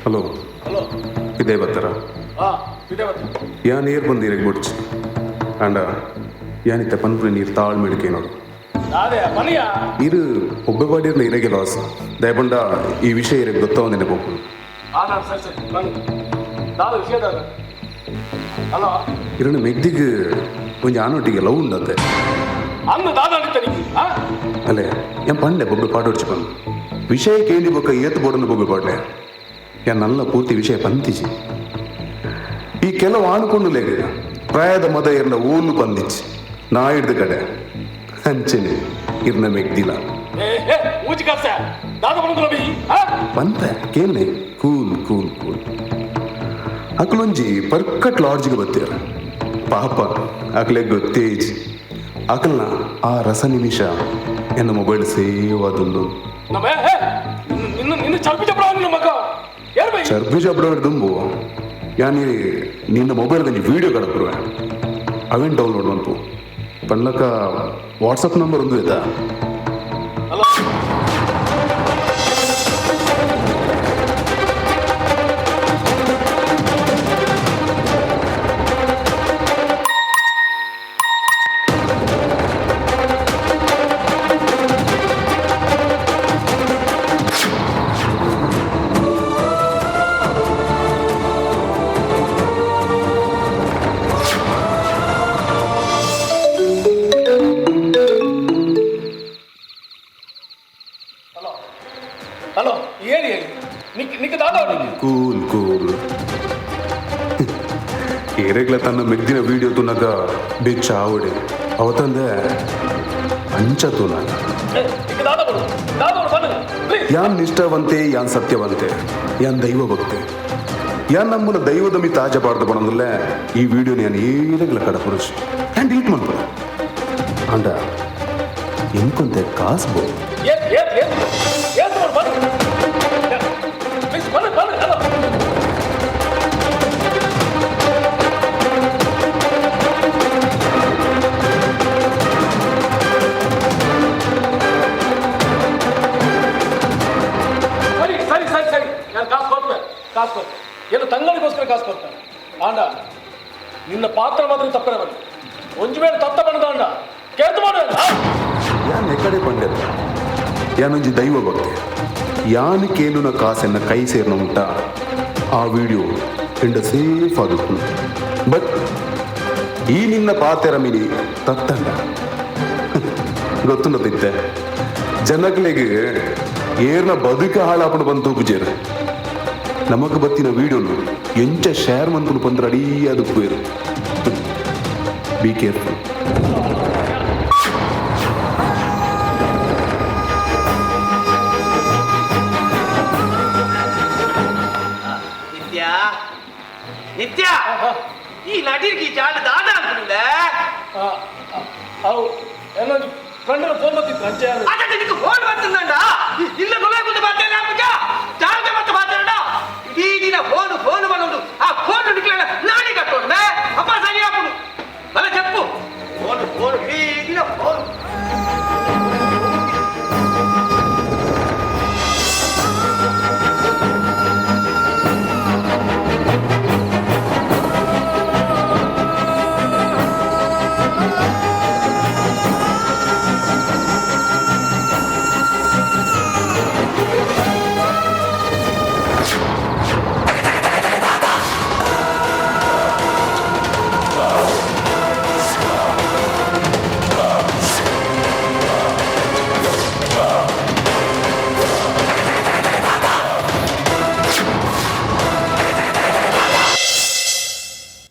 Hello. Hello. ಇದೇ ಬತ್ತರ? ಹಾ, ಇದೇ ಬತ್ತ. ಯಾ ನೀರು ಬಂದು ಇರಗೆ ಬುಡ್ಚಿ ಅಂಡ ಯಾನಿತ್ತ ಪನ್ಪುನ ನೀರು ತಾಳ್ಮೆಡ್ ಕೇನೋಡು. ದಾದೆ ಪನಿಯ? ಇರು ಒಬ್ಬ ಬಾಡಿರ್ನ ಇರಗೆ ಲಾಸ್ ದಯಪಂಡ ಈ ವಿಷಯ ಇರಗೆ ಗೊತ್ತಾವಂದಿನ ಪೋಪುಂಡು. ಹಾ, ನಾನು ಸರಿ ಸರಿ ಬನ್ನಿ. ದಾದ ವಿಷಯ ದಾದ? ಹಲೋ. ಇರಣ ಮೆಗ್ದಿಗ್ ಒಂಜಿ ಆನೊಟ್ಟಿಗೆ ಲವ್ ಉಂಡಂತೆ. ಅಂದು ದಾದ ಅಂದಿತ್ತ ನಿಕ್ಕಿ? ಹಾ. ಅಲ್ಲೇ ಏನ್ ಪಂಡೆ ಬೊಬ್ಬೆ ಪಾಡೊಡ್ಚಿ ಪಂದು ವಿಷಯ ಕೇಂದಿ ಬೊಕ್ಕ ಏತು ಬೋಡನ್ನು ಬೊಬ್ಬೆ ಪಾಡ್ಲೆ. ಯಾನ್ ನಲ್ಲ ಪೂರ್ತಿ ವಿಷಯ ಪಂತಿಜಿ. ಈ ಕೆಲವು ಆಣುಕೊಂಡುಲೆಗ್ ಪ್ರಾಯದ ಮದ ಇರ್ನ ಓಲು ಪಂದಿಚ್ಚಿ ನಾ ಹಿಡ್ದು ಕಡೆ ಅಂಚನೆ ಇರ್ನ ಮೆಗ್ದಿಲ್ಲ. ಏ ಏ, ಊಜಿ ಕಾಸ ದಾದ ಬಂದು ಬಿ? ಹಾ. ಪಂತ ಕೇಳ್ನೆ, ಕೂಲ್ ಕೂಲ್ ಕೂಲ್. ಅಕ್ಲೊಂಜಿ ಪರ್ಕಟ್ ಲಾಡ್ಜ್ಗೆ ಬತ್ತೀರ. ಪಾಪ ಅಕ್ಲೆ ಗೊತ್ತೇಜ್ ಅಕಲ್ನ ಆ ರಸ ನಿಮಿಷ ಎನ್ನ ಮೊಬೈಲ್ ಸೇವ್ ಆದುಂಡು. ನಮ್ಮ ಏ ನಿನ್ನ ನಿನ್ನ ಚರ್ಪಿ ಚಪ್ರ ನಿನ್ನ ಮಗ ಏರ್ ಬೈ. ಚರ್ಬಿ ಜಬ್ರ ದುಂಬು ಯಾನಿ ನಿನ್ನ ಮೊಬೈಲ್ ಒಂಜಿ ವೀಡಿಯೋ ಕಡಪುರುವೆ, ಅವೇನ್ ಡೌನ್ಲೋಡ್ ಮನ್ಪು ಪನ್ಲಕ. ವಾಟ್ಸಪ್ ನಂಬರ್ ಒಂದು ಇದ್ದ. ಹಲೋ. ಹಲೋ ಹಲೋ, ಹೇಳಿ ಹೇಳಿ. ನಿಕ್ ನಿಕ್ ದಾದ ನಿಕ್? Cool cool. ಏರೆಗ್ಲ ತನ್ನ ಮೆಗ್ದಿನ ವೀಡಿಯೋ ತುನಗ ಬೆಚ್ಚ ಆವಡೆ ಅವತ್ತಂದೆ ಅಂಚ ತುನಾಗ. ಏ, ನಿಕ್ ದಾದ ಬರು ದಾದ ಬರು ಬನ್ನಿ ಪ್ಲೀಸ್. ಯಾನ್ ನಿಷ್ಠಾವಂತೆ, ಯಾನ್ ಸತ್ಯವಂತೆ, ಯಾನ್ ದೈವ ಭಕ್ತೆ. ಯಾನ್ ನಮ್ಮನ ದೈವದ ಮಿತ್ತ ಆಜ ಪಾಡ್ದು ಪಣಂದಲ್ಲೇ ಈ ವಿಡಿಯೋನ ಯಾನ್ ಏರೆಗ್ಲ ಕಡ ಪುರುಷ ಯಾನ್ ಡಿಲೀಟ್ ಮಾಡ್ಬೋದ. ಅಂಡ ಎಂಕೊಂತೆ ಕಾಸು ಬೋ. ಏತ್ ಏತ್ ಏತ್ ಏತ್ ಬರು ಬನ್ನಿ ಪ್ಲೀಸ್, ಬನ್ನಿ ಬನ್ನಿ. ಹಲೋ. ಸರಿ ಸರಿ ಸರಿ ಸರಿ, ನಾನು ಕಾಸು ಕೊಡ್ತೇನೆ, ಕಾಸು ಕೊಡ್ತೇನೆ. ಏನು ತಂಗಳಿಗೋಸ್ಕರ ಕಾಸು ಕೊಡ್ತೇನೆ. ಆಂಡ ನಿನ್ನ ಪಾತ್ರ ಮಾತ್ರ ತಪ್ಪನೆ ಬನ್ನಿ. ಒಂಜಿ ಮೇಲೆ ತತ್ತ ಬಣ್ಣದ ಅಂಡ ಕೇಳ್ತು ಮಾಡು. ಯಾನ್ ಎಕಡೆ ಪಂಡೆತ ಯಾನೊಂಜಿ ದೈವ ಭಕ್ತೆ. ಯಾನ್ ಕೇನುನ ಕಾಸನ್ನ ಕೈ ಸೇರ್ನ ಉಂಟ ಆ ವಿಡಿಯೋ ಎಂಡ ಸೇಫ್ ಆದುಪ್ಪು. ಬಟ್ ಈ ನಿನ್ನ ಪಾತೆರ ಮಿನಿ ತತ್ತಂಡ ಗೊತ್ತುಂಡತಿತ್ತೆ ಜನಗಳಿಗೆ ಏರ್ನ ಬದುಕ ಹಾಳಾಪಣ ಬಂತು ಪೂಜೆರ್. ನಮಕ್ ಬತ್ತಿನ ವಿಡಿಯೋನು ಎಂಚ ಶೇರ್ ಮಂತುನು ಪಂದ್ರ ಅಡೀ ಅದು. Be careful. ನಿತ್ಯ, ನಿತ್ಯ, ಈ ನಡಿರ್ಗಿ ಜಾಲ ದಾದ ಅನ್ಕೊಂಡೆ. ಅವು ಏನೋ ಫ್ರೆಂಡ್ ಫೋನ್ ಬರ್ತಿತ್ತು ಅಂಚೆ. ಅದೇ ನಿನಗೆ ಫೋನ್ ಬರ್ತಂದ ಇಲ್ಲ ಗುಲಾಬ್ ಗುಂಡು ಬರ್ತೇನೆ ಪೂಜ ಜಾಲದ ಮತ್ತೆ ಮಾತಾಡ. ಇಡೀ ದಿನ ಫೋನ್ ಫೋನ್ ಮಾಡೋದು. ಆ ಫೋನ್ ನಿಕ್ಲ ನಾನೇ ಕಟ್ಟೋಣ ಅಪ್ಪ ಸರಿ ಹಾಕುನು ಮಲ್ಲ చెప్పు. ಫೋನ್ ಫೋನ್ ಇಡೀ ದಿನ ಫೋನ್.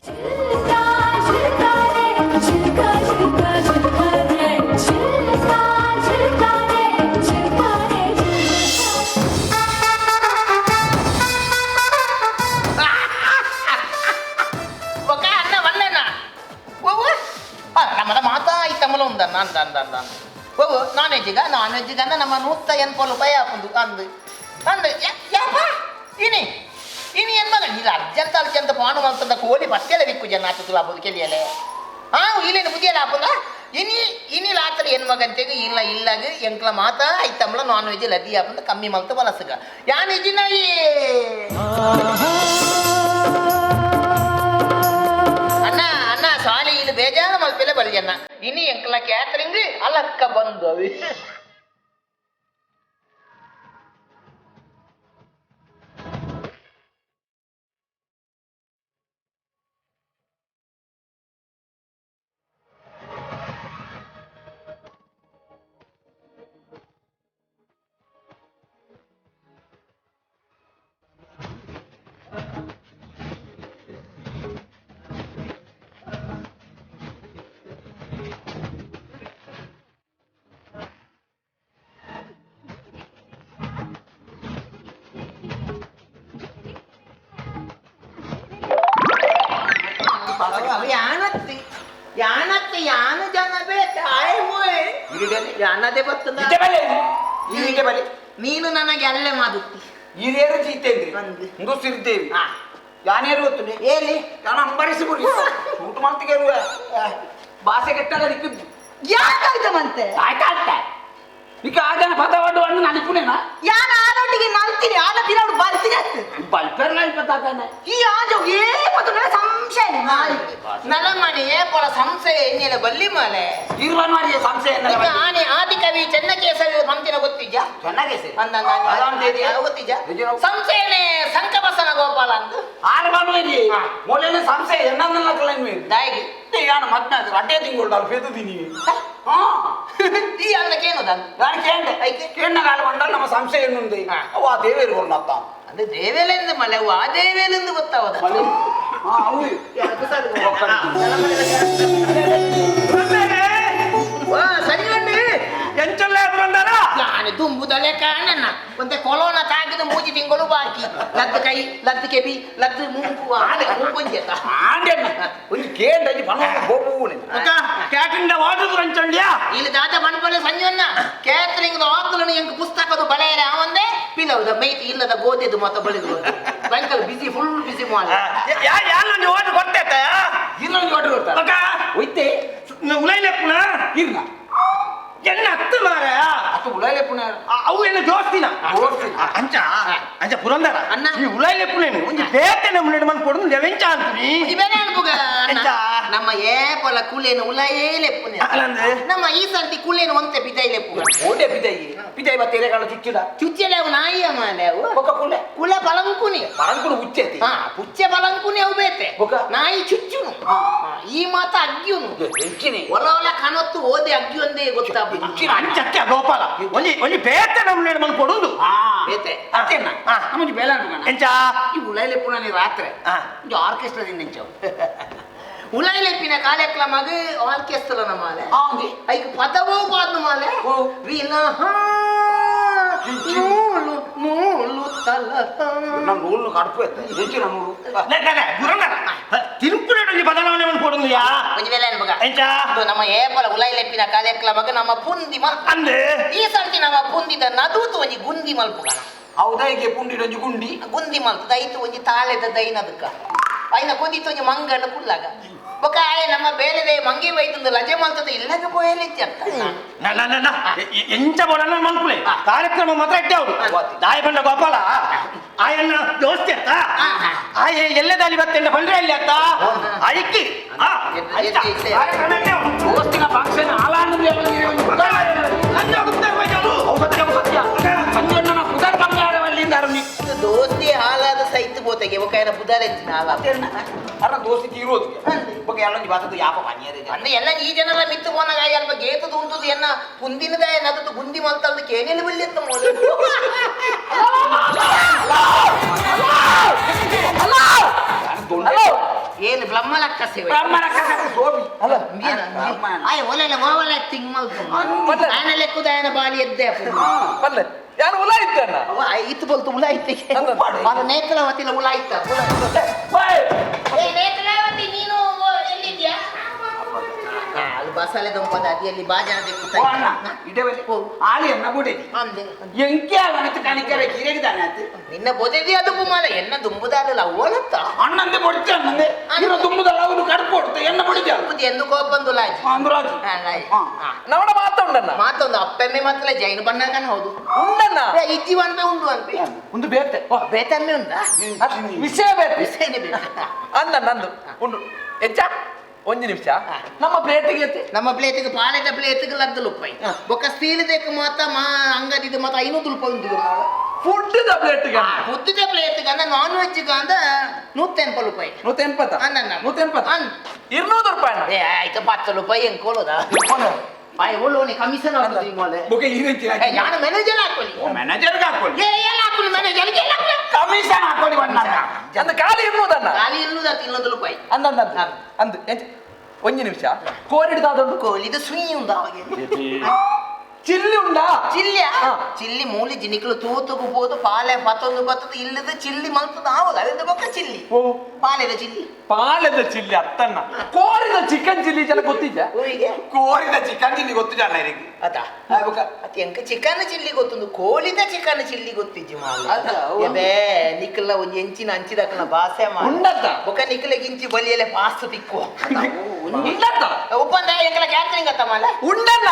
ಚಿಲ್ಕ ಚಿಲ್ಕಾರೆ ಚಿಲ್ಕ ಚಿಲ್ಕ ಚಿಲ್ಕಾರೆ ಚಿಲ್ಕ ಚಿಲ್ಕಾರೆ ಚಿಲ್ಕಾರೆ ಚಿಲ್ಕ. ఒక అన్న వల్లనా ఓ ನಮ್ಮದ ಮಾತಾ ಇತ್ತಮ್ಮಲ ಉಂದನ್ನ ಅಂದ ಅಂದ ಅಂದ ಅಂದ ಓ ನಾನ್ ವೆಜ್ಗ ನಾನ್ ವೆಜ್ಗ ಅಂದ ನಮ್ಮ 180 ರೂಪಾಯಿ ಹಾಕುಂದು ಅಂದು ಅಂದು ಯಾಪ ಇನಿ ಇನಿ ಎನ್ಮಗ ಇಲ್ಲ ಅರ್ಜೆಂಟ್ ಅರ್ಜೆಂಟ್ ಪಾನು ಮಂತಂದ ಕೋಳಿ ಬಟ್ಟೆಲ್ಲ ಬಿಕ್ಕು ಜನ ಆತು ತುಲಾಬೋದು ಕೆಲಿಯಲೆ. ಆ ಇಲ್ಲೇನು ಬುದ್ಧಿಯಲ್ಲ ಹಾಪುಂದ. ಇನಿ ಇನಿ ರಾತ್ರಿ ಎನ್ ಮಗಂತೆಗ್ ಇಲ್ಲ ಇಲ್ಲಾಗ ಎಂಕ್ಲ ಮಾತಾ ಐತಂಬ್ಲ ನಾನ್ ವೆಜ್ ಲದಿ ಆಪಂದ ಕಮ್ಮಿ ಮಲ್ತ ಬಲಸಗ ಯಾನ್ ಇಜಿನ ಈ ಅಣ್ಣ ಅಣ್ಣ ಸಾಲಿ ಇಲ್ಲಿ ಬೇಜಾರ ಮಲ್ಪೆಲೆ ಬಲಿಯಣ್ಣ ಇನಿ ಎಂಕ್ಲ ಕ್ಯಾಟ್ರಿಂಗ್ ಅಲಕ್ಕ ಬಂದು ಅವಿ. ಯಾನತ್ತಿ ಯಾನತ್ತಿ ಯಾನು ಜನ ಬೇಕಾಯ್ ಹೋಯ್ ಯಾನದೇ ಬರ್ತದ ಇತ್ತೆ ಬಲೆ ಈಗೆ ಬಲೆ. ನೀನು ನನಗೆ ಅಲ್ಲೇ ಮಾದುತ್ತಿ ಹಿರಿಯರು ಜೀತೇಂದ್ರಿ ಅಂದು. ಇಂದು ಸಿರಿದೇವಿ ಹಾ. ಯಾನೇರು ಗೊತ್ತುಂಡೆ ಏಲಿ ನಾನು ಅಂಬರೀಷ್ ಗುರಿ ಊಟ ಮಾಡ್ತಿಗೆ ಭಾಷೆ ಕೆಟ್ಟಾಗ ನಿಕ್ಕಿದ್ದು ಯಾಕಾಯ್ತಮಂತೆ ಆಯ್ತಾ ಈಗ ಆಜನ ಪದವನ್ನು ಅಣ್ಣು ನಲಿಪುನೇನಾ ಯಾನ ಆನೊಟ್ಟಿಗೆ ಮಲ್ತೀನಿ ಆನ ಬಿರೌಡು ಬಲ್ತೀನಿ ಅತ್ತು ಬಲ್ಪೆರ್ಲ ಇಪ್ಪತ್ತಾಗನೆ ಈ ಆಜೋ ಏ ಪತ್ತುನ ಸಂಶಯ ನಲಮಣಿ ಏಪೊಳ ಸಂಶಯ ಎನ್ನೆಲೆ ಬಲ್ಲಿ ಮಾಲೆ ಇರ್ವನ್ ಮಾರಿಯ ಸಂಶಯ ಈಗ ಆನೆ ಆದಿಕವಿ ಚೆನ್ನಕೇಸರಿ ಪಂತಿನ ಗೊತ್ತಿದ್ಯಾ ಚೆನ್ನಾಗೆ ಸರಿ ಅಂದ ಗೊತ್ತಿದ್ಯಾ ಸಂಶಯನೇ ಸಂಕಬಸನ ಗೋಪಾಲ ಅಂದು ಆರು ಬಾನು ಮೊದಲನೇ ಸಂಶಯ ಎನ್ನಲ್ಲ ಕಲನ್ವಿ ದಾಯಿಗೆ ಯಾನು ಮದ್ನ ಅಡ್ಡೆ ತಿಂಗಳು ನಾನು ಫೆದುದೀನಿ ಹಾ ಈ ಅಂದಕ್ಕೇನು ದಂದು ನಾನು ಕೇಂಡೆ ಕೇಂಡ ಕಾಲ ಬಂಡ ನಮ್ಮ ಸಂಶಯ ಎನ್ನುಂದೆ ಅವ ದೇವೇರು ಕೊಡ್ನತ್ತ ಅದು ದೇವೇಲೆಂದು ಮಲೆ ಅವು ಆ ದೇವೇಲೆಂದು ಗೊತ್ತಾವದ ಹಾ ಅವು ವಾ ಸಂಜಣ್ಣಿ ಎಂಚಲ್ಲ ಬಂದಾರ ನಾನು ದುಂಬುದಲೆ ಕಾಣಣ್ಣ ಒಂತೆ ಕೊಲೋನ ತಾಗಿದ ಮೂಜಿ ತಿಂಗಳು ಬಾಕಿ ಲದ್ದು ಕೈ ಲದ್ದು ಕೆಬಿ ಲದ್ದು ಮೂಗು ಆನೆ ಮೂಗೊಂಜೆತ ಆಂಡೆಣ್ಣ ಒಂದು ಕೇಂಡ ಪಣ ಗೋಪುನೆ ಕ್ಯಾಟ್ರಿಂಗ್ ವಾಟರ್ ಅಂಚಂಡ್ಯಾ ಇಲ್ಲಿ ದಾದ ಮಣ್ಪಲ್ಲೆ ಸಂಜಣ್ಣ ಕ್ಯಾಟ್ರಿಂಗ್ ಆತಲನು ಎಂಕ್ ಪುಸ್ತಕದ ಬಳೆಯರೆ ಅವಂದೇ ಪಿಲವ್ದ ಮೈತಿ ಇಲ್ಲದ ಗೋದೆದು ಮತ ಬಳಿದು ಬ್ಯಾಂಕಲ್ಲಿ ಬಿಸಿ ಫುಲ್ ಬಿಸಿ ಮಾಡ ಯಾರು ನಂಗೆ ವಾಟರ್ ಕೊಡ್ತೇತ ಇರ್ಲೊಂದು ವಾಟರ್ ಕೊಡ್ತಾರೆ ಅಕ್ಕ ಒಯ್ತೆ ಉಲೈಲೆಪ್ಪುನ ಇರ್ನ ಎನ್ನ ಹತ್ತು ಮಾರ ಅತ್ತು ಉಲೈಲೆಪ್ಪುನ ಅವು ಎನ್ನ ದೋಸ್ತಿನ ದೋಸ್ತಿನ. ಅಂಚ ಅಂಚ ಪುರಂದರ ಅಣ್ಣ. ಈ ಉಲೈಲೆಪ್ಪುನೇನು ಒಂಜಿ ಬೇತೆ ನಮ್ಮ ನಡು ಕೊಡು ಲೆವೆಂಚ ಅಂತೀನಿ ಇವೇನೇ ಅನ್ಪುಗ ಅಣ್ಣ. ಎಂಚ? ನಮ್ಮ ಏಪೊಲ ಕೂಲೇನು ಉಲಯೇ ಲೆಪ್ಪುನೆ ಅಲ್ಲಂದ್ರೆ? ನಮ್ಮ ಈ ಸರ್ತಿ ಕೂಲೇನು ಒಂತೆ ಬಿದೈ ಲೆಪ್ಪುಗ ಓಡೆ ಬಿದೈ ಬಿದೈ ಬತ್ತೇರೆ ಕಾಲ ಚುಚ್ಚಿದ ಚುಚ್ಚಲೆ ಅವು ನಾಯಿಯ ಮಾಲೆ ಅವು ಒಕ್ಕ ಕುಲೆ ಕುಲ ಪಲಂಕುನಿ ಪರಂಕುಡು ಉಚ್ಚೇತಿ ಹಾ ಪುಚ್ಚೆ ಪಲಂಕುನಿ ಅವು ಬೇತೆ ಬೊಕ? ನಾಯಿ ಚುಚ್ಚುನು ಹಾ. ಹಾ, ಈ ಮಾತ ಅಗ್ಗಿಯುನು ಎಂಚಿನಿ ಒಲ ಒಲ ಕನೊತ್ತು ಓದೆ ಅಗ್ಗಿಯೊಂದೇ ಗೊತ್ತಾಪು ಅಂಚಕ್ಕೆ ಗೋಪಾಲ ಒಂಜಿ ಒಂಜಿ ಬೇತೆ ನಮ್ಮ ನಡು ಕೊಡುದು ಹಾ ಬೇತೆ ಅತ್ತೇನ ನಮ್ಮಂಜಿ ಬೇಲ ಅನ್ಪುಗಣ ಎಂಚ ಈ ಉಲೈಲೆಪ್ಪುನ ನೀ ರಾತ್ರಿ ಹಾ. ಒಂಜಿ ಆರ್ಕೆಸ್ಟ್ರಾ ದಿಂಚವು ಉಲೈಲೆಪ್ಪಿನ ಕಾರ್ಯಕ್ರಮಗ್ ಆರ್ಕೆಸ್ಟ್ರಾ ಮಾಲೆ ಹಾ ಒಂಜಿ ಐಕ್ ಪದವೂ ಪಾದ್ನು ಮಾಲೆ ಓ. ವಿಲಹ ನೂಲು ನೂಲು ತಲಹ ನಮ್ಮ ನೂಲು ಕಡುಪು ಎತ್ತ ಎಂಚಿನ ನೂಲು ಪುರಂದರ ತಿರುಪುರೇಡು ಒಂಜಿ ಬದಲಾವಣೆ ಕೊಡುದು ಯಾ ಒಂಜಿ ವೇಳೆ ಅನ್ಪುಗ ಎಂಚ ಇದು ನಮ್ಮ ಏಪಲ ಉಲೈಲೆಪ್ಪಿನ ಕಾರ್ಯಕ್ರಮಗ್ ನಮ್ಮ ಪುಂದಿ ಮಲ್ಪ ಅಂದೆ ಈ ಸರ್ತಿ ನಮ್ಮ ಪುಂದಿದ ನದುತು ಒಂಜಿ ಗುಂದಿ ಮಲ್ಪುಗಣ ಹೌದಾ ಹೀಗೆ ಪುಂಡಿಡೊಂಜಿ ಗುಂಡಿ ಗುಂದಿ ಮಲ್ತು ದೈತು ಒಂಜಿ ತಾಳೆದ ದೈನದಕ್ಕ ಐನ ಕುಂದಿತ್ತು ಒಂಜಿ ಮಂಗನ ಕುಲ್ಲಾಗ ಬೊಕ ಆಯೆ ನಮ್ಮ ಬೇಲೆದೆ ಮಂಗಿ ಬೈತಂದು ಲಜೆ ಮಲ್ತದ ಇಲ್ಲಗ ಪೋಯಲಿತ್ತಿ ಅಂತ ನ ನ ನ ಎಂಚ ಬೋಡನ ಮಲ್ಪುಲೆ ಕಾರ್ಯಕ್ರಮ ಮಾತ್ರ ಇಟ್ಟೆ ಅವರು ದಾಯ ಬಂಡ ಗೋಪಾಲ ಆಯನ್ನ ದೋಸ್ತಿ ಅತ್ತ ಆಯೆ ಎಲ್ಲದಾಲಿ ಬತ್ತೆಂಡ ಬಂದ್ರೆ ಅಲ್ಲಿ ಅತ್ತ ಐಕ್ಕಿ ಆ ಅಂಚ ಕಾರ್ಯಕ್ರಮ ಇಟ್ಟೆ ಅವ್ರು. ದೋಸ್ತಿನ ಫಂಕ್ಷನ್ ಆಲಾಂದ್ರೆ ಸತ್ಯ ಸತ್ಯ ಸಂಜಣ್ಣನ ಪುದರ್ ಬಂಗಾರವಲ್ಲಿಂದ ಅರುಣಿ ದೋಸ್ತಿ ಹಾಲಾದ ಸೈತ್ ಬೋತೆಗೆ ಬೊಕ ಏನ ಬುದಾರೆಂಚಿನ ಹಾಲ ಅರ ದೋಸ್ತಿ ತೀರೋದು ಬೊಕ ಎಲ್ಲೊಂಜಿ ಬಾತದ ಯಾಪ ಪನಿಯರೆ ಅಂದ್ರೆ ಎಲ್ಲ ಈ ಜನರ ಮಿತ್ತು ಪೋನಾಗ ಆಯ್ ಅಲ್ಪ ಗೇತದ ಉಂಟುದು ಎನ್ನ ಪುಂದಿನದ ನದದು ಗುಂದಿ ಮಲ್ತಲ್ದು ಕೇನೆಲು ಬಲ್ಲಿತ್ತ ಮೋಲು ಏನು ಬ್ರಹ್ಮಲಕ್ಕ ಸೇವೆ ಬ್ರಹ್ಮನ ಕಸ ಸೋಬಿ ಅಲ್ಲ ಆಯ್ ಒಲೆಲೆ ಓವಲ ತಿಂಗ್ ಮಲ್ತು ಆಯನ ಲೆಕ್ಕದ ಆಯನ ಬಾಲಿ ಎದ್ದೆ ಪಲ್ಲೆ ಯಾರು ಉಲ ಇತ್ತಣ್ಣ ಅವ ಇತ್ತು ಬಲ್ತು ಉಲ ಇತ್ತೆ ಅದು ನೇತ್ರಾವತಿಲ ಉಲ ಇತ್ತ ಏ ನೇತ್ರಾವತಿ ನೀನು ಎಲ್ಲಿದ್ಯಾ? ಹಾ, ಅಲ್ಲಿ ಬಸಲೆ ದುಂಪದ ಅದಿಯಲ್ಲಿ ಬಾಜನ ದಿಕ್ಕು. ಓ ಅಣ್ಣ, ಇಡವಲ್ಲಿ ಆಳಿ ಅನ್ನ ಬುಡೆದಿ. ಅಂದೆ. ಎಂಕೆ ಅವನತ್ತು ಕಣಿಕರೆ ಕಿರೆಗಿದಾನೆ ಆತು. ನಿನ್ನ ಬೊದೆದಿ ಅದು ಮಾಲ ಎನ್ನ ದುಂಬುದಾದಲ್ಲ ಓಲತ್ತ. ಅಣ್ಣಂದೆ ಬೊಡ್ತಿ ಅಣ್ಣಂದೆ ಇರೋ ದುಂಬುದಲ್ಲ ಅವನು ಕಡ್ಪು ಹೊಡ್ತು ಎನ್ನ ಬೊಡಿದೆ. ಬುದ್ಧಿ ಎಂದು ಕೋಪ ಬಂದು ಲಾಜಿ. ಅಂದ್ರಾಜು. ಹಾ, ಲಾಜಿ. ಹಾ. ಹಾ. ನಮ್ಮಡ ಮಾತ ಉಂಡಣ್ಣ. ಮಾತೊಂದು ಅಪ್ಪೆಮ್ಮೆ ಮಾತ್ರ ಜೈನ ಬಣ್ಣಕನ ಹೌದು. ಉಂಡಣ್ಣ. ಏ, ಇಜ್ಜಿ ಅನ್ಪೆ ಉಂಡು ಅನ್ಪೆ. ಒಂದು ಬೇತೆ. ಓ, ಬೇತಮ್ಮೆ ಉಂಡಾ? ವಿಷಯ ಬೇತೆ. ವಿಷಯನೇ ಬೇತೆ. ಅಂದ ನಂದು ಉಂಡು ಎಚ್ಚ ಒಂಜಿ ನಿಮಿಷ ನಮ್ಮ ಪ್ಲೇಟಿಗೆ ಎತ್ತಿ. ನಮ್ಮ ಪ್ಲೇಟಿಗೆ ಪಾಲೆದ ಪ್ಲೇಟಿಗೆ ಲದ್ದು ರೂಪಾಯಿ ಬೊಕ್ಕ ಸ್ಟೀಲ್ ದೇಕ ಮಾತ ಮಾ ಅಂಗಡಿದ ಮಾತ 500 ರೂಪಾಯಿ ಉಂಟು. ಫುಡ್ the ಪ್ಲೇಟ್ಗೆ ಫುಡ್ಡಿದ ಪ್ಲೇಟ್ಗೆ ಅಂದ ನಾನ್ ವೆಜ್ ಅಂದ 180 ರೂಪಾಯಿ. 180. ಅನ್ನ, ಅನ್ನ. 180. ಅನ್. 200 ರೂಪಾಯಿ ಅಣ್ಣ. ಏ ಆಯ್ತು 10 ರೂಪಾಯಿ ಎಂಕೋಲೋದ ಬಾಯ್ ಒಳ್ಳೋನೆ ಕಮಿಷನ್ ಆಗ್ತದೆ ಈ ಮೊಲೆ. ಬೊಕೆ ಈರೆಂಚಿನ. ಏ, ಯಾನ ಮ್ಯಾನೇಜರ್ ಹಾಕೊಳ್ಳಿ. ಮ್ಯಾನೇಜರ್ಗೆ ಹಾಕೊಳ್ಳಿ. ಏ ಎಲ್ಲ ಹಾಕೊಳ್ಳಿ ಮ್ಯಾನೇಜರ್ ಎಲ್ಲ ಹಾಕೊಳ್ಳಿ. ಕಮಿಷನ್ ಹಾಕೊಳ್ಳಿ ಅಣ್ಣ. ಅಂದ ಖಾಲಿ 200 ಅಣ್ಣ. ಖಾಲಿ 200 ಆತು, 200 ರೂಪಾಯಿ. ಅಂದ ಅಂದ ಅಂದ ಅಂದು ಎಂಚ ಒಂಜಿ ನಿಮಿಷ ಕೋರಿಡ್ದಾದುಂಡು. ಕೋಲಿದ ಸುಯಿ ಉಂಡು ಅವಾಗ. ಚಿಲ್ಲಿ ಉಂಡಾ? ಚಿಲ್ಲಿಯ ಹಾ. ಚಿಲ್ಲಿ ಮೂಲಿ ಜಿನಿಕಲು ತೂತುಗು ಪೋದು ಪಾಲೆ ಪತ್ತೊಂದು ಬತ್ತದು ಇಲ್ಲದ ಚಿಲ್ಲಿ ಮಲ್ತದ ಆವಲ್ಲ ಅವೆಂದು ಬೊಕ್ಕ ಚಿಲ್ಲಿ. ಓ. ಪಾಲೆದ ಚಿಲ್ಲಿ. ಪಾಲೆದ ಚಿಲ್ಲಿ ಅತ್ತಣ್ಣ ಕೋರಿದ ಚಿಕನ್ ಚಿಲ್ಲಿ ಜನ ಗೊತ್ತಿದ್ಯಾ? ಊರಿಗೆ ಕೋರಿದ ಚಿಕನ್ ಚಿಲ್ಲಿ ಗೊತ್ತು ಜನ ಇರಿಗೆ. ಅದ ಅತ್ ಎಂಕ ಚಿಕನ್ ಚಿಲ್ಲಿ ಗೊತ್ತುಂದು ಕೋಳಿದ ಚಿಕನ್ ಚಿಲ್ಲಿ ಗೊತ್ತಿಜ್ಜಿ ಮಾಲ. ಅದ, ಅವು. ಎಬೇ ನಿಕ್ಕಲ್ಲ ಒಂಜಿ ಎಂಚಿನ ಅಂಚಿದಕ್ಕನ ಬಾಸೆ ಮಾಡ. ಉಂಡತ್ತ? ಬೊಕ್ಕ ನಿಕ್ಕಲೆ ಗಿಂಚಿ ಬಲಿಯಲೆ ಪಾಸ್ತು ತಿಕ್ಕುವ. ಉಂಡತ್ತ? ಉಪ್ಪಂದ ಎಂಕಲ ಕ್ಯಾಟ್ರಿಂಗ್ ಅತ್ತ ಮಾಲ. ಉಂಡಣ್ಣ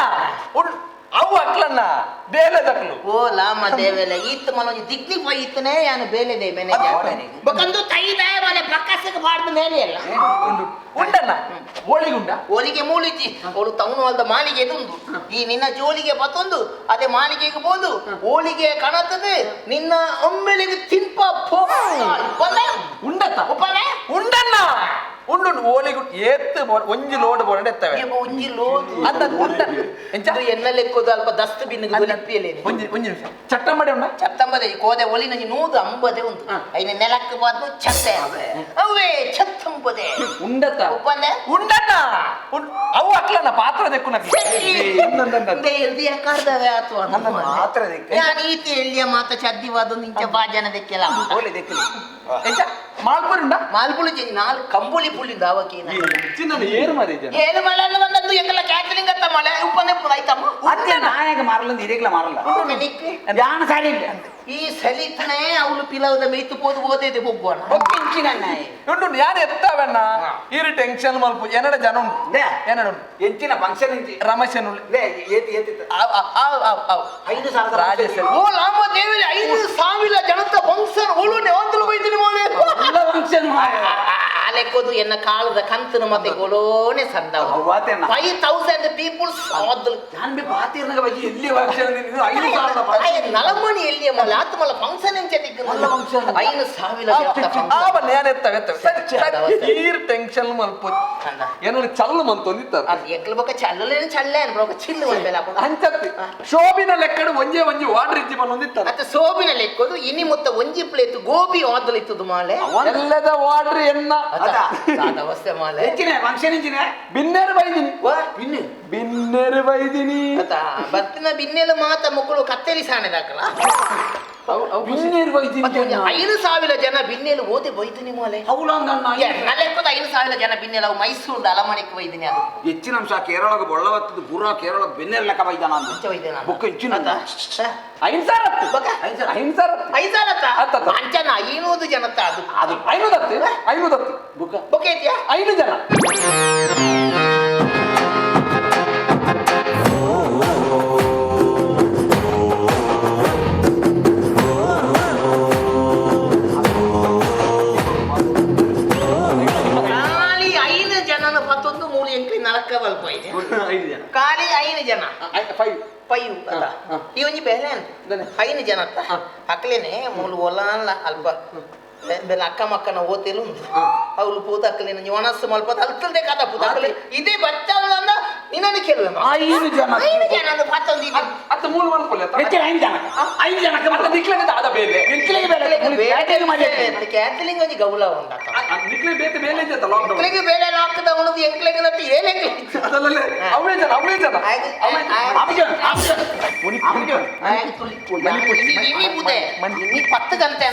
ಉಂಡ್ ಅವು ಅಕ್ಲಣ್ಣ ಬೇಲೆದಕ್ಲು. ಓ ಲಾಮ ದೇವೆಲೆ ಈತ್ ಮಲ ಒಂಜಿ ದಿಗ್ನಿ ಪೋಯಿ ಇತ್ತನೇ ಯಾನು ಬೇಲೆ they manager ಬೊಕಂದು ತೈ ದಾಯ ಮಲೆ ಪ್ರಕಾಶಕ್ಕೆ ಬಾರ್ದು ಮೇಲೆ ಅಲ್ಲ. ಉಂಡು ಉಂಡಣ್ಣ ಹೋಳಿಗುಂಡ. ಹೋಳಿಗೆ ಮೂಲಿಜಿ ಅವಳು ತವನು ಅಲ್ದ ಮಾಲಿಗೆ ಎದುಂದು ಈ ನಿನ್ನ ಜೋಲಿಗೆ ಬತ್ತೊಂದು ಅದೇ ಮಾಲಿಗೆಗೆ ಬೋದು ಹೋಳಿಗೆ ಕಾಣತ್ತದೆ ನಿನ್ನ ಒಮ್ಮೆಲೆಗೆ ತಿನ್ಪ ಉಂಡತ್ತ? ಉಪ್ಪನೆ. ಉಂಡಣ್ಣ ಉಂಡು ಹೋಳಿಗು ಏತ್ ಒಂಜಿ ಲೋಡ್ ಬೋರ್ಡ್ ಎತ್ತವೆ. ಒಂಜಿ ಲೋದು. ಅಂದ ಉಂಡ ಎಂಚ? ಇದು ಎನ್ನ ಲೆಕ್ಕೋದು ಅಲ್ಪ ದಸ್ತು ಬಿನ್ನಿಗೆ ಲಿಪ್ಪಿಯಲ್ಲೇ. ಒಂಜಿ ಒಂಜಿ ನಿಮಿಷ ಚಟ್ಟಂಬಡೆ ಉಂಡ. ಚತ್ತಂಬದೆ ಈ ಕೋದೆ ಒಲಿ ನಂಜಿ 150 ಉಂಟು ಐನ ನೆಲಕ್ಕೆ ಬಾರ್ದು ಚತ್ತೆ ಅವೇ ಚತ್ತಂಬದೆ. ಉಂಡತ್ತ? ಉಪ್ಪಂದೆ. ಉಂಡಣ್ಣ ಅವು ಅಕ್ಲಣ್ಣ ಪಾತ್ರ ದೆಕ್ಕುನ. ಮಾತ್ರ ದೆಕ್ಕು. ನಾನು ಈತಿ ಎಲ್ಲಿಯ ಮಾತ ಚದ್ದಿವಾದ ನಿಂಚ ಬಾಜನ ದೆಕ್ಕೆಲ್ಲ. ಓಲೆ ದೆಕ್ಕಲಿ. ಎಂಚ ಮಾಲ್ಪುರಿ ಉಂಡ? ಮಾಲ್ಪುಳಿ ಜಿ ನಾಲ್ ಕಂಬುಳಿ ಪುಳಿ ದಾವಕೇನ. ಚಿನ್ನ ಏರು ಮಾರಿ ಜನ. ಏಳು ಮಳೆ ಅಲ್ಲ ಬಂದದ್ದು ಎಂಕಲ ಕ್ಯಾಟ್ರಿಂಗ್ ಅತ್ತ ಮಳೆ ಉಪ್ಪಂದೆ ಪುರ ಆಯ್ತಮ್ಮ. ಅತ್ತೆ ನಾಯಕ ಮಾರಲ್ಲ ಇರೇಗ್ಲ ಮಾರಲ್ಲ. ಉಂಡು ನಿಕ್ಕೆ. ಯಾನ ಸಾರಿ ಇಲ್ಲ. ಈ ಸಲಿತನೇ ಅವಳು ಪಿಲವದ ಮೇಯ್ತು ಪೋದು ಓದಿದೆ ಬೊಗ್ಗೋಣ. ಬೊಕ್ಕೆ ಇಂಚಿನ ನಾಯಿ. ಉಂಡು ಉಂಡು ಯಾರು ಎತ್ತಾವಣ್ಣ ಈರು ಟೆನ್ಷನ್ ಮಲ್ಪು ಎನ್ನಡ ಜನ ಉಂಟು. ಲೇ. ಎನ್ನಡ ಉಂಟು. ಎಂಚಿನ ಫಂಕ್ಷನ್ ಇಂಚಿ. ರಮೇಶನ್ ಉಳ್ಳೆ. ಲೇ, ಏತಿ ಏತಿ. ಆವ್ ಆವ್ ಆವ್ ಆವ್. 5,000 ರಾಜೇಶ್. ಓ ಲಾಮ ದೇವರೇ 5,000 ಜನತ ಫಂಕ್ಷನ್ ಓಳುನೆ ಒಂದಲು ಬೈದಿನಿ ಮೋಲೆ. ಎಲ್ಲ ಫಂಕ್ಷನ್ ಮಾರ. ಆ ಲೆಕ್ಕೋದು ಎನ್ನ ಕಾಲದ ಕಂತನ ಮತ್ತೆ ಗೊಲೋನೆ ಸಂದವ. ಅವ್ವಾತೇನ. 5000 ಪೀಪಲ್ಸ್ ಆದಲ್. ನಾನು ಬಿ ಬಾತಿರ್ನಗ ಬಜ್ಜಿ ಎಲ್ಲಿ ಫಂಕ್ಷನ್ ಇದು 5,000 ಫಂಕ್ಷನ್. ನಲಮಣಿ ಎಲ್ಲಿಯ ಮಲ ಆತ ಮಲ ಫಂಕ್ಷನ್ ಎಂಚ ದಿಕ್ಕು. ಮಲ್ಲ function. 5,000 ಜನತ ಫಂಕ್ಷನ್. ಆವನ್ನ ಯಾರು ಎತ್ತವೆ ಎತ್ತವೆ. ಸರಿ ಅದ ಸರಿ ಈರು ಟೆನ್ಷನ್ ಮಲ್ಪು ಅಂದ. ಏನೋ ಚಲ್ಲು ಮಂತೊಂದಿತ್ತಾರೆ. ಅದು ಎಂಕ್ಲ ಬೊಕ್ಕ ಚಲ್ಲಲೇನು ಚಲ್ಲೆ ಅನ್ಬ್ರೋ ಚಿಲ್ಲು ಒಂದೆಲ್ಲ ಹಾಕೊಂಡು. ಅಂಚತ್ತಿ ಶೋಭಿನ ಲೆಕ್ಕಡು ಒಂಜೇ ಒಂಜಿ ವಾಟರ್ ಇಜ್ಜಿ ಬಂದಿತ್ತಾರೆ. ಅತ್ತ ಸೋಬಿನ ಲೆಕ್ಕೋದು ಇನಿ ಮೊತ್ತ ಒಂಜಿ ಪ್ಲೇಟ್ ಗೋಬಿ ಆದಲ್ ಇತ್ತದು ಮಾಲೆ. ಎಲ್ಲದ ವಾಟರ್ ಎನ್ನ. ಅದ. ಸಾದ ಅವಸ್ಥೆ ಮಾಲೆ. ಎಂಚಿನ ಫಂಕ್ಷನ್ ಇಂಚಿನ. ಬಿನ್ನೇರು ಬೈದಿನಿ. ಬಿನ್ನು. ಬಿನ್ನೇರು ಬೈದಿನಿ. ಅತ್ತ ಬತ್ತಿನ ಬಿನ್ನೆಲ ಮಾತ ಮಕ್ಕಳು ಕತ್ತರಿ ಸಾಣೆದಾಕಲ. ಬಿನ್ನೇರು ಬೈದಿನಿ. 5,000 ಜನ ಬಿನ್ನೆಲು ಓದಿ ಬೈದಿನಿ ಮಾಲೆ. ಹೌಲಂದಣ್ಣ. ಎನ್ನ ಲೆಕ್ಕದ 5,000 ಜನ ಬಿನ್ನೆಲ ಅವು ಮೈಸೂರು ಅಲಮನೆಗೆ ಬೈದಿನಿ ಅದು. ಹೆಚ್ಚಿನ ಅಂಶ ಕೇರಳಗ ಬೊಳ್ಳವತ್ತದ ಪೂರಾ ಕೇರಳ ಬೆನ್ನೆಲ್ಲ ಲೆಕ್ಕ ಬೈದಾನ ಅಂದು. ಅಂಚ ಬೈದಾನ. ಬೊಕ್ಕ ಹೆಚ್ಚಿನ ಅತ್ತ. 5,000 ಹತ್ತು. ಬೊಕ್ಕ? 5,000 ಹತ್ತು. 5,000 ಅತ್ತ? ಹತ್ತು ಹತ್ತು. ಅಂಚನ 500 ಜನತ್ತ ಅದು. ಅದು. 500 ಹತ್ತು. 500 ಹತ್ತು. ಬೊಕ್ಕ. ಬೊಕ್ಕ ಐತಿಯಾ? 5 ಜನ. ಖಾಲಿ 5 ಜನನ ಪತ್ತೊಂದು ಮೂರು ಎಂಕ್ಲಿ ನಲಕ್ಕ ಬಲ್ಪ ಇದೆ. 5 ಜನ. ಖಾಲಿ 5 ಜನ. ಫೈವ್. ಪೈವ್ ಅತ್ತ. ಹಾ. ಈ ಒಂಜಿ ಬೇಲೆ ಅಂತ. ದನೆ. 5 ಜನ ಅತ್ತ. ಹಾ. ಅಕ್ಲೇನೆ ಮೂಲು ಒಲಾನ್ಲ ಅಲ್ಪ ಬೆಲ್ಲ ಅಕ್ಕ ಮಕ್ಕನ ಓತೇಲು ಉಂಟು. ಹಾ. ಅವಳು ಪೂತ ಅಕ್ಲೇನೆ ಒಣಸ್ಸು ಮಲ್ಪ ಅಲ್ತಲ್ದೆ ಕಥ ಪೂತ ಅಕ್ಲೆ ಇದೇ ಬಚ್ಚಲ್ಲ ನಿನ್ನನ್ನು ಕೇಳುವೆ ಮಾ. 5 ಜನ. 5 ಜನ ಅಂದ್ರೆ ಪತ್ತೊಂದು ಇದೆ. ಅತ್ತ ಮೂರು ಮಲ್ಪೊಲೆ ಅತ್ತ. ಹೆಚ್ಚಿನ 5 ಜನಕ್ಕೆ. 5 ಜನಕ್ಕೆ ಅತ್ತ ನಿಕ್ಲೆಗೆ ದಾದ ಬೇಲೆ. ನಿಕ್ಲೆಗೆ ಬೇಲೆ. ಕ್ಯಾಟರಿಂಗ್ ಮಾಡಿ. ಕ್ಯಾಟರಿಂಗ್ ಒಂಜಿ ಗೌಲ ಉಂಡತ್ತ. ನಿಕ್ಲೆ ಬೇತೆ ಬೇಲೆ ಇದ್ಯತ್ತ ಲಾಕ್ಡೌನ್. ಎಂಕ್ಲೆಗೆ ಬೇಲೆ ಲಾಕ್ಡೌನ್ ಎಂಕ್ಲೆಗೆ ನಟ್ಟು ಏಳು ಎಂಕ್ಲೆ. ಅದಲ್ಲೇ ಅವೇ ಜನ ಅವೇ ಜನ. Option option option. ಇನಿ ಬುದೆ ಇನಿ 10 ಗಂಟೆ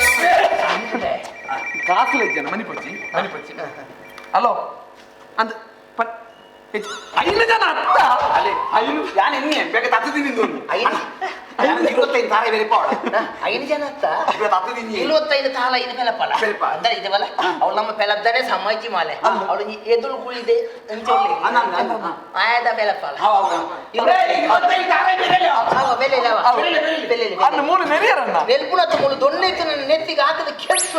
ಕಾಸು ಜನ ಮನಿಪಚ್ಚಿ ಮನಿಪಚ್ಚಿ. ಹಲೋ ಅಂದ್ ಐನು ಜನ ಅತ್ತ ಐನು ಯಾನ್ ಎನ್ನಿ ಬೇಗ ತತ್ತು ತಿಂದಿದ್ದು ಐನು 25 ತಾರ ಬೇರೆ ಪಾಡ ಐನು ಜನ ಅತ್ತ ತತ್ತು ತಿಂದಿ 25 ತಾಲ ಐನು ಪೆಲಪಲ ಪೆಲಪ. ಅಂದ್ರೆ ಇದವಲ್ಲ ಅವಳು ನಮ್ಮ ಪೆಲದ್ದಾನೆ ಸಮಾಜಿ ಮಾಲೆ ಅವಳು ಎದುರು ಕುಳಿದೆ ಅಂಚೊಳ್ಳಿ ಆಯದ ಪೆಲಪಲ ಬೆಲೆ ಬೆಲೆ ಅನ್ನು ಮೂರು ನೆರೆಯರನ್ನ ನೆಲ್ಪುಣದ ಮೂಲು ದೊಣ್ಣೆ ನೆತ್ತಿಗೆ ಹಾಕದ ಕೆಲ್ಸ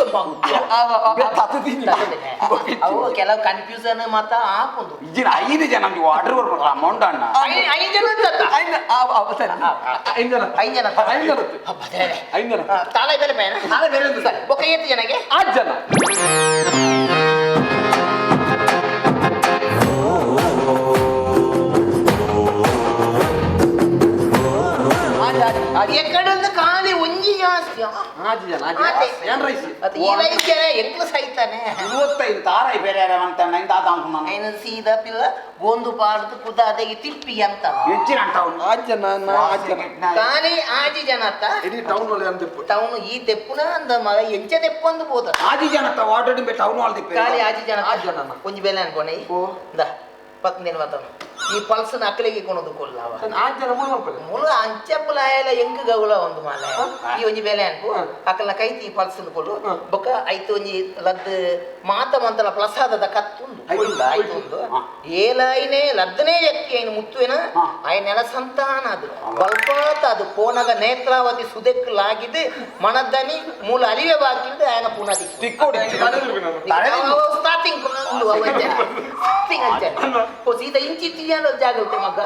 ಅವು ಕೆಲವು ಕನ್ಫ್ಯೂಷನ್ ಮತ್ತ ಹಾಕುದು ಇಜ್ಜಿನ 5 ಜನ ನಮ್ಗೆ ಆರ್ಡರ್ ಬರ್ಬೇಕು ಅಮೌಂಟ್ ಅಣ್ಣ ಐದು ಜನ ಅಂತ ಐನು ಸರಿ ಐನು ಜನ ಐದು ಜನ ಐನು ಜನ ಐನು ಜನ ತಾಳ ಬೇರೆ ಬೇಡ ತಾಳ ಬೇರೆ ಉಂಟು. ಸರಿ ಒಕ್ಕ ಏತು ಜನಗೆ ಆರು ಜನ ಎಕ್ಕಡೊಂದು ಖಾಲಿ ಒಂಜಿ ಜಾಸ್ತಿ ಆರು ಜನ ಆತೆ. ಏನ್ ರೈಸ್ ಅದು ಈ ರೈಸ್ ಎಂಕ್ಲು ಸೈತಾನೆ 25 ತಾರ ಬೇರೆ ಅಂತ ತಾತ ಅನ್ಕೊಂಡ ಐನ ಸೀದಾ ಪಿಲ್ಲ ಗೋಂದು ಪಾಡ್ದು ಕುದಾದೆಗೆ ತಿಪ್ಪಿ ಅಂತ ಹೆಚ್ಚಿನ ಅಂಟ ಆರು ಜನ ಆರು ಜನ ಖಾಲಿ ಆಜಿ ಜನ ಅತ್ತ ಇಡೀ ಟೌನ್ ಒಳ್ಳೆ ಅಂತ ಟೌನ್ ಈ ತೆಪ್ಪುನ ಅಂದ ಮಗ ಎಂಚ ತೆಪ್ಪು ಅಂದು ಬೋದ ಆಜಿ ಜನ ವಾಟರ್ ಟೌನ್ ಹಾಲ್ ತಿಪ್ಪೆ ಖಾಲಿ ಆಜಿ ಜನ ಆಜಿ ಜನ. ಒಂಜಿ ಬೆಲೆ ಅನ್ಕೊಣೆ ಓ. ಇಂದ ಪತ್ನೇನು ಮಾತಾಡ ಈ ಪಲ್ಸನ ಅಕ್ಕಲಿಗೆ ಕೊಣದು ಕೊಲ್ಲವ ಆರು ಜನ ಮೂರು ಮಲ್ಪಲೆ ಮುಳು ಅಂಚಪ್ಪಲಾಯಲ ಎಂಕ್ ಗೌಲ ಒಂದು ಮಾಲೆ ಈ ಒಂಜಿ ಬೆಲೆ ಅನ್ಪು ಅಕ್ಕಲ್ನ ಕೈತಿ ಈ ಪಲ್ಸನ್ ಕೊಲ್ಲು ಬೊಕ್ಕ ಐತು ಒಂಜಿ ಲದ್ ಮಾತ ಮಂತಲ ಪ್ರಸಾದದ ಕತ್ತುಂಡು ಆಯ್ತುಂಡು ಏಲಾಯಿನೇ ಲದ್ದನೇ ಎಕ್ಕಿ ಐನು ಮುತ್ತುವೆನ ಆಯ್ನೆಲ ಸಂತಾನ ಅದು ಬಲ್ಪಾತ ಅದು ಪೋನಗ ನೇತ್ರಾವತಿ ಸುದೆಕ್ ಲಾಗಿದ್ದು ಮಣದನಿ ಮೂಲ ಅಲಿವೆ ಬಾಕಿದ್ದು ಆಯನ ಪುನಃ ತಿಕ್ಕೋಡಿ ಸ್ಟಾರ್ಟಿಂಗ್ ಸೀದಾ ಇಂಚಿ ತೀಯನ ಜಾಗೃತಿ ಮಗ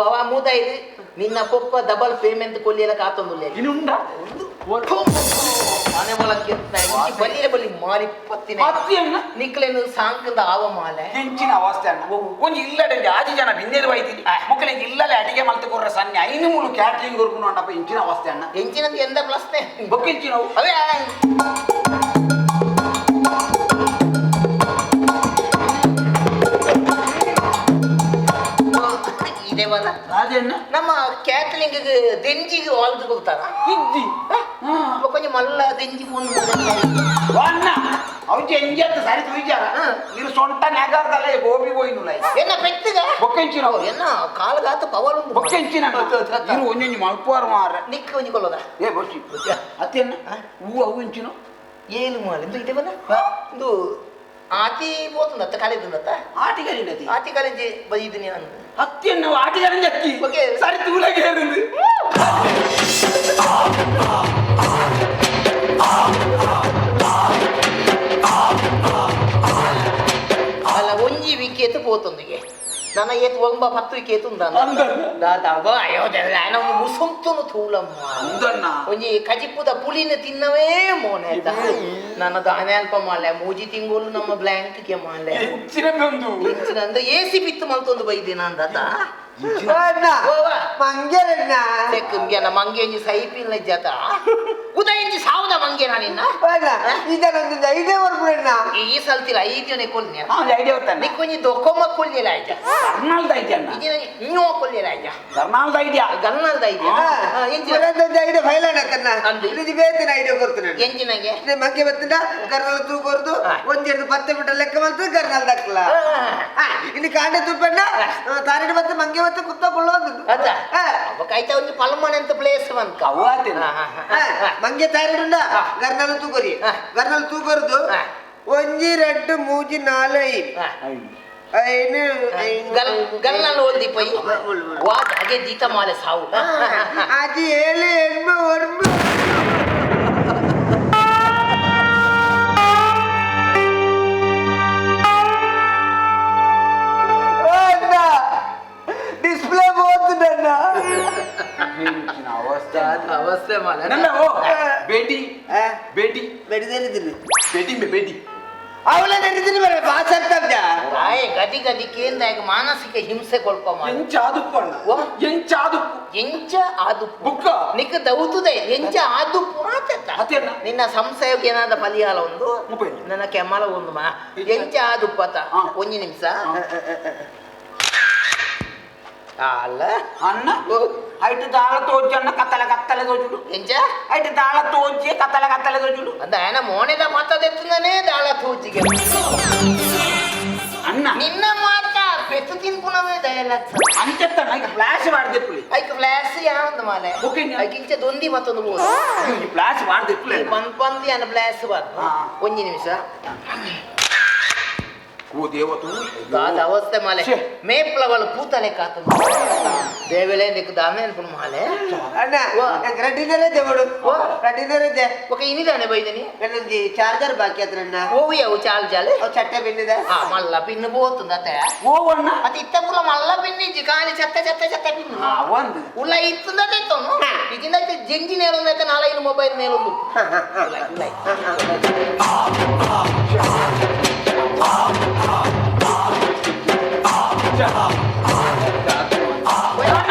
ಅವ ಮೂದಾಯಿದು ನಿನ್ನ ಪೊಪ್ಪ ಡಬಲ್ ಪೇಮೆಂಟ್ ಕೊಲ್ಲಿಯಲ್ಲ ಕಾತೊಂದು ಇನ್ನು ಮನೆ ಮೊಳಕ್ಕೆ ಬಲ್ಲಿರ ಬಲ್ಲಿ ಮಾರಿ ಪತ್ತಿನ ನಿಕ್ಲೇನು ಸಾಂಕದ ಆವ ಮಾಲೆ ಹೆಂಚಿನ ಅವಸ್ಥೆ ಅಣ್ಣ ಒಂಜಿ ಇಲ್ಲಡೆ ಆಜಿ ಜನ ಬಿಂದೇರು ವೈತಿನಿ ಮೊಕ್ಕಲೆ ಇಲ್ಲಲೆ ಅಡಿಗೆ ಮಲ್ತು ಕೊರ್ರ ಸನ್ನೆ ಐನು ಮೂಲು ಕ್ಯಾಟ್ರಿಂಗ್ ಕೊರ್ಪುನು ಅಂಡಪ್ಪ ಇಂಚಿನ ಅವಸ್ಥೆ ಅಣ್ಣ ಎಂಚಿನಂದು ಎಂದ ಪ್ಲಸ್ನೆ ಬೊಕ್ಕೆಂಚಿನವು ಅವೇ ಇದೇವಲ್ಲ ರಾಜಣ್ಣ ನಮ್ಮ ಕ್ಯಾಟ್ರಿಂಗ್ ದೆಂಜಿಗೆ ವಾಲ್ದು ಕೊಡ್ತಾರ ಇಜ್ಜಿ ಕೊಂಚ ಮಲ್ಲ ದೆಂಜಿ ಫೋನ್ ಅಣ್ಣ ಅವು ಎಂಜತ್ತ ಸರಿ ತುಯ್ಯಾರ ನೀರು ಸೊಂಟ ನೆಗಾರ್ದಲ್ಲ ಗೋಬಿ ಬೋಯ್ನುಲ ಎನ್ನ ಪೆತ್ತಗ ಬೊಕ್ಕೆಂಚಿನವು ಎನ್ನ ಕಾಲ್ಗಾತ ಪವರ್ ಉಂಟು ಬೊಕ್ಕೆಂಚಿನ ನೀರು ಒಂಜೊಂಜಿ ಮಲ್ಪುವಾರು ಮಾರ ನಿಕ್ಕ ಒಂಜಿ ಕೊಲ್ಲದ ಏ ಬೊಚ್ಚಿ ಅತ್ತೆನ್ನ ಹೂವು ಅವು ಇಂಚಿನ ಏಳು ಮಾಲೆ ಇಂದು ಇದೇವಲ್ಲ ಇಂದು ಆತಿ పోతుందత్త కాలేజ్ ఉందత్త ಆಟಿಗರಿಂಡತಿ ಆತಿ ಕಾಲೇಜ್ ಬೈದಿನಿ ಅಂದು ಅತ್ತೆನ್ನ ಆಟಿಗರಿಂದ ಅಕ್ಕಿ ಓಕೆ. ಸರಿ ತೂಲಗೆ ಏರಿಂದು ಅಲ್ಲ ಒಂಜಿ ವಿಕೇತು ಪೋತೊಂದಿಗೆ ನನ್ನ ಏತ್ ಒಂಬ ಪತ್ತು ವಿಕೇತು ಉಂದ ಅಯ್ಯೋ ఆయన ಮುಸುಂತುನು ತೂಲಮ್ಮ ಉಂದಣ್ಣ ಒಂಜಿ ಕಜಿಪುದ ಪುಳಿನ ತಿನ್ನವೇ ಮೋನೆ ನನ್ನ ದಾನೆ ಅಲ್ಪ ಮಾಲೆ ಮೂಜಿ ತಿಂಗಳು ನಮ್ಮ ಬ್ಲ್ಯಾಂಕ್ ಗೆ ಮಾಲೆ ಹೆಚ್ಚಿನ ಬಂದು ಇಂಚಿನ ಅಂದ ಎಸಿ ಬಿತ್ತು ಮಲ್ತೊಂದು ಬೈದಿನ ಅಂದತ ಮಂಗ್ಯರಣ್ಣ ತೆಕ್ಕಂಗೆ ಮಂಗೆ ಒಂಜಿ ಸೈಪಿಲ್ಲ ಜಾತ ಉದ ಇಂಚಿ ಸಾವುದ ಮಂಗೆ ನಾನಿನ್ನ ಇದನ್ನೊಂದು ಐದೇ ಬರ್ಬಿಡಣ್ಣ ಈ ಸಲ್ತಿಲ್ಲ ಐದ್ಯೋನೆ ಕೊಲ್ನೆ ಒಂದು ಐಡಿಯಾ ಬರ್ತಾನೆ ನಿಕ್ಕೊಂಜಿ ದೊಕ್ಕೊಮ್ಮ ಕೊಲ್ನಿಲ್ಲ ಆಯ್ತಾ ಕರ್ನಾಲ್ದ ಐಡಿಯಾ ಅಣ್ಣ ಇದಿನ ಇನ್ನೂ ಕೊಲ್ನಿಲ್ಲ ಆಯ್ತಾ ಕರ್ನಾಲ್ದ ಐಡಿಯಾ ಗನ್ನಲ್ದ ಐದ್ಯಾ ಎಂಚಿನ ಒಂದೊಂದು ಐಡಿಯಾ ಫೈಲ್ ಅಣ್ಣಕ್ಕನ್ನ ಅಂದು. ಇದು ಬೇತಿನ ಐಡಿಯಾ ಕೊಡ್ತೀನಿ ಎಂಚಿನಗೆ ಮಂಗೆ ಬತ್ತಿನ ಕರ್ನಾಲ್ ತೂಕೊರ್ದು ಒಂದೆರಡು ಪತ್ತೆ ಬಿಟ್ಟ ಲೆಕ್ಕ ಬಂತು ಕರ್ನಾಲ್ ದಕ್ಕಲ ಇನ್ನು ಕಾಂಡೆ ತುಪ್ಪಣ್ಣ ತಾರಿಡು ಮತ್ತೆ ಮಂಗೆ ಮತ್ತೆ ಕುತ್ತ ಕೊಳ್ಳೋದು ಅದ ಕಾಯ್ತಾ ಒಂಜಿ ಪಲ್ಮನೆ ಅಂತ ಪ್ಲೇಸ್ ಬಂತ ಅವು ಆತೇನ ಮಂಗೆ ತಾರಿಡುಂಡ ಗರ್ನಾಲ್ ತೂಕೊರಿ ಗರ್ನಾಲ್ ತೂಕೊರ್ದು ಒಂಜಿ ಎರಡು ಮೂಜಿ ನಾಲು ಐದು ಐನು ಗನ್ನಲ್ ಓದಿ ಪೈ ವಾ ಹಾಗೆ ದೀತ ಮಾಲೆ ಸಾವು ಅದು ಏಳು ಎಂಟು ಒಂಬತ್ತು ಡಿಸ್ಪ್ಲೇ పోతుందన్న ಅವಸ್ಥೆ ಅವಸ್ಥೆ ಮಾಲೆ ನನ್ನ ಓ ಬೇಟಿ ಬೇಟಿ ಬೆಡಿದೇನಿದ್ದೀನಿ ಬೇಟಿ ಮೇ ಬೇಟಿ ಅವಳ ನಡೀತೀನಿ ಬರ ಬಾಸ್ ಆಗ್ತಾವ್ದ ಆಯ್ ಗದಿ ಗದಿ ಕೇಂದ್ರ ಮಾನಸಿಕ ಹಿಂಸೆ ಕೊಲ್ಪ ಮಾಲೆ ಎಂಚಾದುಪ್ಪು ಅಣ್ಣ ಎಂಚಾದುಪ್ಪು ಎಂಚ ಆದುಪ್ಪು ಬುಕ್ಕ ನಿಕ್ಕ ದೌತುದೆ ಎಂಚ ಆದುಪ್ಪು ಆತತ್ತ ಅತ್ತೇನ? ನಿನ್ನ ಸಂಶಯಕ್ಕೆ ಏನಾದ ಪರಿಹಾರ ಒಂದು ಮುಪ್ಪೈ. ನನ್ನ ಕೆಮ್ಮಲ ಒಂದು ಮಾ ಎಂಚ ಆದುಪ್ಪು ಆತ ಒಂಜಿ ನಿಮಿಷ ಅಲ್ಲ ಅಣ್ಣ ಐಟು ದಾಳ ತೋಜು ಅಣ್ಣ ಕತ್ತಲೆ ಕತ್ತಲೆ ತೋಜುಡು ಎಂಚ ಐಟು ದಾಳ ತೋಜಿ ಕತ್ತಲೆ ಕತ್ತಲೆ ತೋಜುಡು ಅಂದ ఆయన ಮೋನೆದ ಮಾತಾದೆತ್ತುಂದನೇ ದಾಳ ತೂಚಿಗೆ ಅಣ್ಣ ನಿನ್ನ ಮಾತ ಪೆತ್ತು ತಿನ್ಪುನವೇ ಡೈಲಾಗ್ಸ್. ಅಂಚತ್ತ ಐಕ್ ಫ್ಲಾಶ್ ಮಾಡ್ದಿಪ್ಪುಲಿ. ಐಕ್ ಫ್ಲಾಶ್ ಯಾವಂದು ಮಾಲೆ. ಓಕೆ. ಐಕ್ ಇಂಚ ದೊಂದಿ ಮತ್ತೊಂದು ಬೋದು. ಈ ಫ್ಲಾಶ್ ಮಾಡ್ದಿಪ್ಪುಲೆ. ಪಂದ್ ಪಂದ್ ಯಾನ ಫ್ಲಾಶ್ ಬಾತ್. ಹಾ. ಒಂಜಿ ನಿಮಿಷ. ಓ ದೇವತು. ದಾದ ಅವಸ್ಥೆ ಮಾಲೆ. ಛೆ. ಮೇಪ್ಲವಳು ಪೂತಲೆ ಕಾತು ದೇವೆಲೆ ನಿಕ್ ದಾನೆ ಅನ್ಪುಣ ಮಾಲೆ. ಅಣ್ಣ. ವಾ. ರೆಡ್ಡಿನರೇ ದೇವಡು. ವಾ. ರೆಡ್ಡಿನರೇ. ఒక ಇನಿದಾನೆ ಬೈದಿನಿ. ನನ್ನೊಂಜಿ ಚಾರ್ಜರ್ ಬಾಕಿ ಅತ್ರಣ್ಣ. ಓವು ಯಾವು ಚಾಲ್ ಚಾಲ್. ಅವು ಚಟ್ಟೆ ಬಿನ್ನಿದೆ. ಆ ಮಲ್ಲ ಪಿನ್ನು ಪೋತುಂದ ಅತ್ತೆ. ಓ ಅಣ್ಣ. ಅದು ಇತ್ತ ಪುಲ ಮಲ್ಲ ಪಿನ್ನಿಜ್ಜಿ, ಖಾಲಿ ಚತ್ತ ಚತ್ತ ಚತ್ತ ಪಿನ್ನು. ಆ ಒಂದು ಉಲ್ಲ ಇತ್ತುಂದ ತೆತ್ತೋನು ಇಜಿಂದ ಜಂಜಿ ನೇರೊಂದು ಐತೆ, ನಾಲೈದು ಮೊಬೈಲ್ ನೇರೊಂದು ಉಲೈ ಉಲೈ.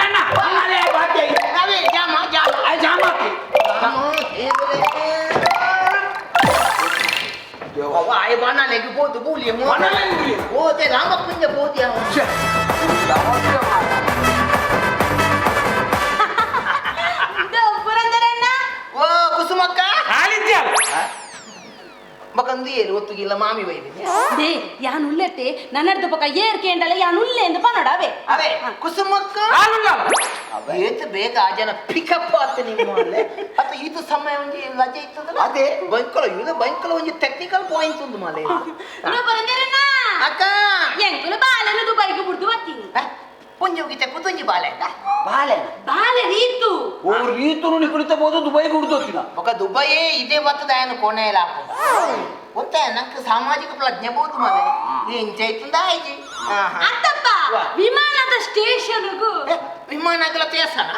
ಅಣ್ಣ ಅಲ್ಲೇ ಬಾಕಿ. ಅವೇ ಜಾಮ ಜಾಮ. ಆ ಜಾಮ್ ಹಾಕಿ. ಅವ ಆಯ ಬಾಣಲೆಗ್ ಪೋದು ಬೂಲಿ. ಬಾಣಲೆಗ್ ಬೂಲಿ? ಓದೆ ರಾಮಪುಂಜ ಪೋದಿ ಅವ. ಪುರಂದರಣ್ಣ. ಓ ಕುಸುಮಕ್ಕ. ಆಲಿದ್ಯ. ಮಕಂದು ಏರು ಒತ್ತುಗಿಲ್ಲ ಮಾಮಿ ಬೈದಿನಿ. They ಯಾನ್ ಉಲ್ಲೆತ್ತೆ ನನ್ನರ್ದು ಪಕ್ಕ ಏರ್ ಕೇಂಡಲ ಯಾನ್ ಉಲ್ಲೆ ಎಂದು ಪನೋಡವೆ. ಅವೇ ಕುಸುಮಕ್ಕ. ಆಲುಲ್ಲ. ಏತ್ ಬೇಗ ಆ ಜನ ಪಿಕಪ್ ಆತ ನಿಮ್ಮ ಅಲ್ಲೇ ಅತ್ತ ಇದು ಸಮಯ ಒಂಜಿ ರಜೆ ಇತ್ತದಲ್ಲ. ಅದೇ. ಬೈಕಲ ಇದು ಬೈಕಲ ಒಂಜಿ ಟೆಕ್ನಿಕಲ್ ಪಾಯಿಂಟ್ ಉಂದು ಮಾಲೆ. ಪುರಂದರಣ್ಣ. ಅಕ್ಕ. ಎಂಕುಲು ಬಾಲೆನು ದುಬೈಗೆ ಬುಡ್ದು ಬರ್ತೀನಿ. ಪುಂಜಿ ಕುತುಂಜಿ ಬಾಲೆ. ಬಾಲೆ. ಬಾಲೆ ರೀತು. ಓ ರೀತುನು ನಿಕುಳಿತಬಹುದು ದುಬೈಗೆ ಹುಡ್ದೋತಿನ. ఒక ದುಬೈಯೇ ಇದೇ ಬರ್ತದ ఆయన ಕೊನೆಯಲ್ಲ ಗೊತ್ತ ನಂಗೆ ಸಾಮಾಜಿಕ ಪ್ರಜ್ಞೆ ಬೋದು ಮಾಲೆ ಇಂಚೈತುಂದ ಆಯ್ಜಿ. ಅತ್ತಪ್ಪ ವಿಮಾನದ ಸ್ಟೇಷನ್ಗೂ. ವಿಮಾನ ಆಗಲ ತೇಸನ.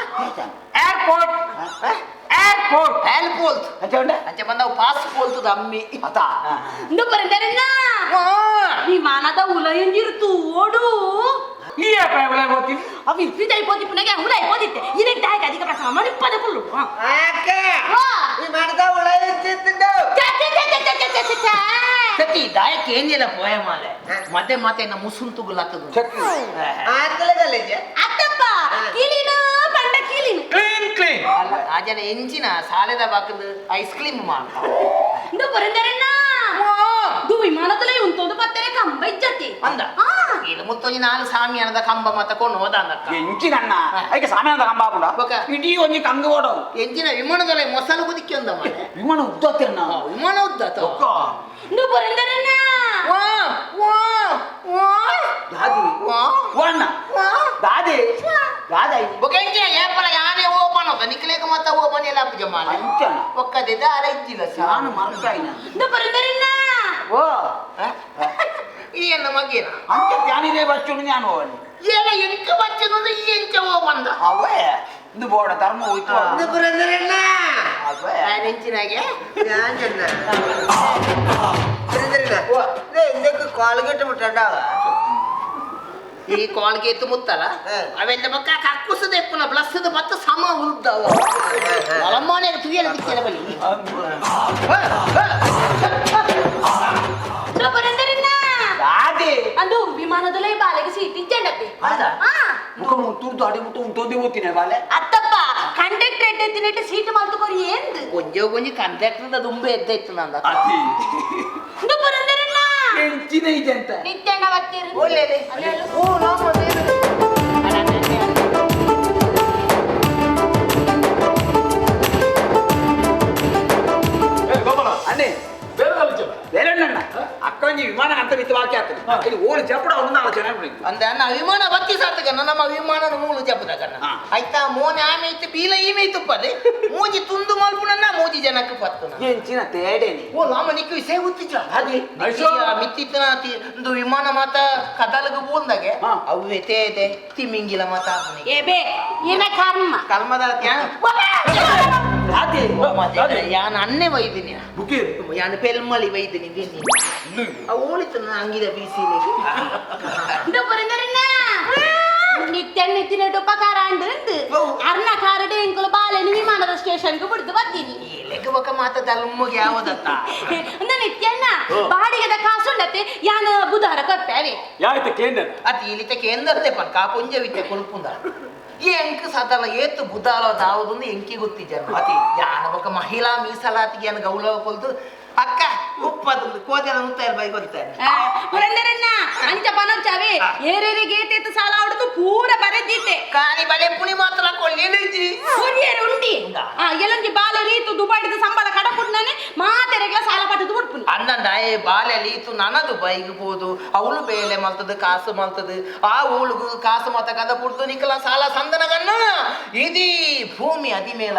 Airport airport. ಹ್ಯಾಲ್ ಪೋಲ್ತ್. ಅಂಚ ಉಂಡೆ? ಅಂಚೆ ಬಂದವು ಪಾಸ್ ಪೋಲ್ತದ ಅಮ್ಮಿ. ಅತ. ಇಂದು ಪುರಂದರಣ್ಣ ವಿಮಾನದ ಉಲಯಂಜಿರು ತೋಡು. ಈ ಏಪ ಗೊತ್ತೀನಿ. ಅವು ಇಪ್ಪಿದ ಐಪೋದಿ ಪುನಗೆ ಉಲ ಐಪೋದಿತ್ತೆ ಇದಕ್ಕೆ ದಾಯಕ ಅಧಿಕ ಪ್ರಸಂಗ ಮಾಡಿ ಪದ ಕುಲ್ಲು. ಅಕ್ಕ, ವಿಮಾನದ ಉಳ ಎತ್ತಿತ್ತು. ಸತಿ ದಾಯಕ ಏನಿಲ್ಲ ಪೋಯ ಮಾಲೆ ಮತ್ತೆ ಮತ್ತೆ ನಮ್ಮ ಮುಸುಂತುಗುಲತ್ತದು. ಆತಲೆ ಗಲೇಜೆ. ಅತ್ತಪ್ಪ ಕಿಲಿನ ಪಂಡ ಕಿಲಿನ. Clean clean. ಅಲ್ಲ ಆ ಜನ ಎಂಚಿನ ಸಾಲೆದ ಬಾಕಲು ಐಸ್ ಕ್ರೀಮ್ ಮಾಡ. ಇಂದು ಪುರಂದರಣ್ಣ ದು ವಿಮಾನದಲ್ಲೇ ಉಂತೊಂದು ಪತ್ತೆರೆ ಕಂಬ ಇಜ್ಜತಿ. ಅಂದ ಇಲ್ಲಿ ಮುತ್ತೊಂಜಿ ನಾಲ್ ಸಾಮಿ ಅನದ ಕಂಬ ಮತ್ತ ಕೊಂಡು ಹೋದ ಅಂದಕ್ಕ. ಎಂಚಿನಣ್ಣ ಐಕೆ ಸಾಮಾನ್ಯದ ಕಂಬ ಹಾಕುಂಡ. ಬೊಕ. ಇಡೀ ಒಂಜಿ ಕಂಗ ಓಡವು. ಎಂಚಿನ ವಿಮಾನದಲ್ಲೇ ಮೊಸಲು ಕುದಿಕ್ಕಿ ಅಂದ ಮಾಲೆ. ವಿಮಾನ ಉದ್ದತ್ತಿರಣ್ಣ. ವಿಮಾನ ಉದ್ದ ಆತ. ಇಂದು ಪುರಂದರಣ್ಣ. ವಾ ವಾ ವಾ. ದಾದಿ. ವಾ. ಓ ಅಣ್ಣ. ವಾ. ದಾದಿ ದಾದಾಯಿ. ಬೊಕ ಎಂಚಿನ ಏಪಲ ಯಾನೇ ಓಪನ್ ಹೋತ ನಿಕ್ಲೇಕ ಮತ್ತ ಓಪನ್ ಎಲ್ಲ ಪೂಜೆ ಮಾಲೆ. ಅಂಚನ. ಒಕ್ಕದಿದ್ದ ಅರ ಇಜ್ಜಿಲ್ಲ. ನಾನು ಮರ್ತಾಯಿನ. ಇಂದು ಪುರಂದರಣ್ಣ. ಓ. ಈ ಎನ್ನ ಮಗೇನ. ಅಂಚ ಧ್ಯಾನಿದೆ ಬಚ್ಚುನು ನಾನು ಹೋಗಲಿ. ಏನ ಎಂಕ ಬಚ್ಚನು ಈ ಎಂಚ ಓಪಂದ. ಅವೇ ಇಂದು ಬೋಡ ಧರ್ಮ ಹೋಯ್ತು. ಇದು ಪುರಂದರಣ್ಣ. ಅವೇ. ನಾನು ಎಂಚಿನಾಗೆ. ഞാൻ ചെന്ന ಪುರಂದರಣ್ಣ, ಇದು എന്തൊക്കെ കോൾഗേറ്റ് മുട്ടണ്ടാവ. ಈ ಕಾಲ್ಗೆ ಎತ್ತು ಮುತ್ತಲ್ಲ. ಅವೆಲ್ಲ ಬಕ್ಕ ಕಕ್ಕುಸದ ಎಪ್ಪುನ ಬ್ಲಸ್ಸದ ಬತ್ತ ಸಮ ಉದ್ದವ ನಲಮಾನೆ ತುಯ್ಯಲ ದಿಕ್ಕೆಲ ಬಲಿ. ಇಂದು ಪುರಂದರಣ್ಣ. ದಾದಿ. ಅಂದು ವಿಮಾನದಲ್ಲೇ ಬಾಲೆಗೆ ಸೀಟ್ ಇಜ್ಜಂಡಪ್ಪಿ. ಹೌದಾ? ಆ. ಮುಖ ತುರ್ದು ಅಡಿ ಮುಟ್ಟು ಉಂಟೋದಿ ಓದ್ತೀನಿ ಬಾಲೆ. ಅತ್ತಪ್ಪ ಕಂಡಕ್ಟರ್ ಎಡ್ಡೆತ್ತಿನಟ್ಟು ಸೀಟ್ ಮಲ್ತುಕೊರಿ ಏಂದು. ಒಂಜೆ ಒಂಜಿ ಕಂಡಕ್ಟರ್ ದುಂಬೆ ಎದ್ದೈತು ನಂದ. ಅತಿ. ಇಂದು ಪುರಂದರಣ್ಣ. ಎಂಚಿನ ಇದೆ ಅಂತ. ನಿತ್ಯಣ್ಣ ಬತ್ತೀರು. ಒಳ್ಳೇದೆ. ಓ ರಾಮ ದೇವರೇ. ಏ ಗೋಪಾಲ. ಅಣ್ಣೆ. ಬೇರೆ ಆಲೋಚನೆ. ಬೇರೆ ಅಣ್ಣ ಅಕ್ಕ ಒಂಜಿ ವಿಮಾನ ಅಂತ ಮಿತ್ತ ಬಾಕಿ ಆಗ್ತದೆ ಇಲ್ಲಿ ಓಡಿ ಚಪ್ಪಡ ಒಂದು ಆಲೋಚನೆ ಆಗ್ಬಿಡಿತ್ತು. ಅಂದ ಅನ್ನ ವಿಮಾನ ಬತ್ತಿ ಸಾತಕನ್ನ ನಮ್ಮ ವಿಮಾನದ ಮೂಲು ಜಪ್ಪದಕನ್ನ. ಹಾ. ಆಯ್ತಾ ಮೋನೆ ಆಮೆ ಇತ್ತು ಬೀಲ ಈಮೆ ಇತ್ತುಪ್ಪದೆ ಮೂಜಿ ತುಂಡು ಮಲ್ಪುನನ್ನ ಮೂಜಿ ಜನಕ್ಕೆ ಪತ್ತುನ. ಎಂಚಿನ ತೇಡೇನಿ. ಓ ಲಾಮ ನಿಕ್ಕು ವಿಷಯ ಗೊತ್ತಿಜ್ಜ. ಅದೇ. ಮಿತ್ತಿತ್ತನ ಒಂದು ವಿಮಾನ ಮಾತ ಕದಲಗ ಬೋಂದಾಗೆ. ಹಾ. ಅವು ತೇದೆ ತಿಮಿಂಗಿಲ ಮಾತ. ಏ ಬೇ ಏನ ಕರ್ಮ. ಕಲ್ಮದ ದಾದಿ. ಯಾನ್ ಅನ್ನೆ ವೈದಿನಿ. ಬುಕಿ. ಯಾನ್ ಪೆಲ್ಮಳಿ ವೈದಿನಿ ದಿನಿ ಅವು ಓಳಿತು ಅಂಗಿದ ಬೀಸಿ. ಇಂದು ಪುರಂದರಣ್ಣ ನಿತ್ಯ ನಿತ್ತಿನ ಉಪಕಾರ ಅಂದು ಅರ್ನ ಕಾರಡೆ ಎಂಕುಲು ಬಾಲೆನು ವಿಮಾನದ ಸ್ಟೇಷನ್ಗೆ ಬಿಡ್ದು ಬರ್ತೀನಿ. ಲೆಕ್ಕ ಬೊಕ ಮಾತ ದಲ್ಮಗೆ ಯಾವದತ್ತ. ಅಂದ ನಿತ್ಯಣ್ಣ ಬಾಡಿಗೆದ ಕಾಸುಂಡತ್ತೆ ಯಾನ ಬುಧಾರ ಕೊರ್ಪೆ ಅವೇ. ಯಾಯ್ತ ಕೇಂದ್ರ. ಅತಿ ಇಲಿತ ಕೇಂದ್ರದೆ ಪನ್ ಕಾಪುಂಜ ವಿದ್ಯೆ ಕೊಲ್ಪುಂದ ಈ ಎಂಕ್ ಸದಲ ಏತು ಬುಧಾಲ ದಾವದೊಂದು ಎಂಕಿ ಗೊತ್ತಿಜ್ಜ. ಅತಿ. ಯಾನ ಬೊಕ ಮಹಿಳಾ ಮೀಸಲಾತಿಗೆ ಯಾನ ಗೌರವ ಕೊಲ್ದು ಅಕ್ಕ ಉಪ್ಪದು ಕೋದೆಲ ಉಂತಾಯಿಲ್ ಬೈ ಗೊತ್ತಾನೆ ಪುರಂದರಣ್ಣ ಅಂಚ ಪನೊಚ್ಚಾವೆ ಏರೇರಿಗೆ ಏತೇತು ಸಾಲ ಆವಡ್ದು ಪೂರ ಬರೆದಿತ್ತೆ ಕಾಲಿ ಬಲೆ ಪುಣಿ ಮಾತ್ರ ಕೊಳ್ಳಿಜಿ ಕೊರಿಯರ್ ಉಂಡಿ ಆ ಎಲ್ಲೊಂಜಿ ಬಾಲೆ ರೀತು ದುಬೈದ ಸಂಬಳ ಕಡಪುಡ್ನಾನೆ ಮಾತೆರೆಗ್ಲ ಸಾಲ ಪಟ್ಟದು ಬಿಡ್ಪುನಿ ಅಣ್ಣಂದಾಯೆ ಬಾಲೆ ಲೀತು ನನದು ಬೈಗ್ ಬೋದು ಅವಳು ಬೇಲೆ ಮಲ್ತದು ಕಾಸು ಮಲ್ತದು ಆ ಊಳುಗು ಕಾಸು ಮತ ಕದ ಪುಡ್ದು ನಿಕ್ಕಲ ಸಾಲ ಸಂದನಗನ್ನ ಇದೀ ಭೂಮಿ ಅದಿ ಮೇಲ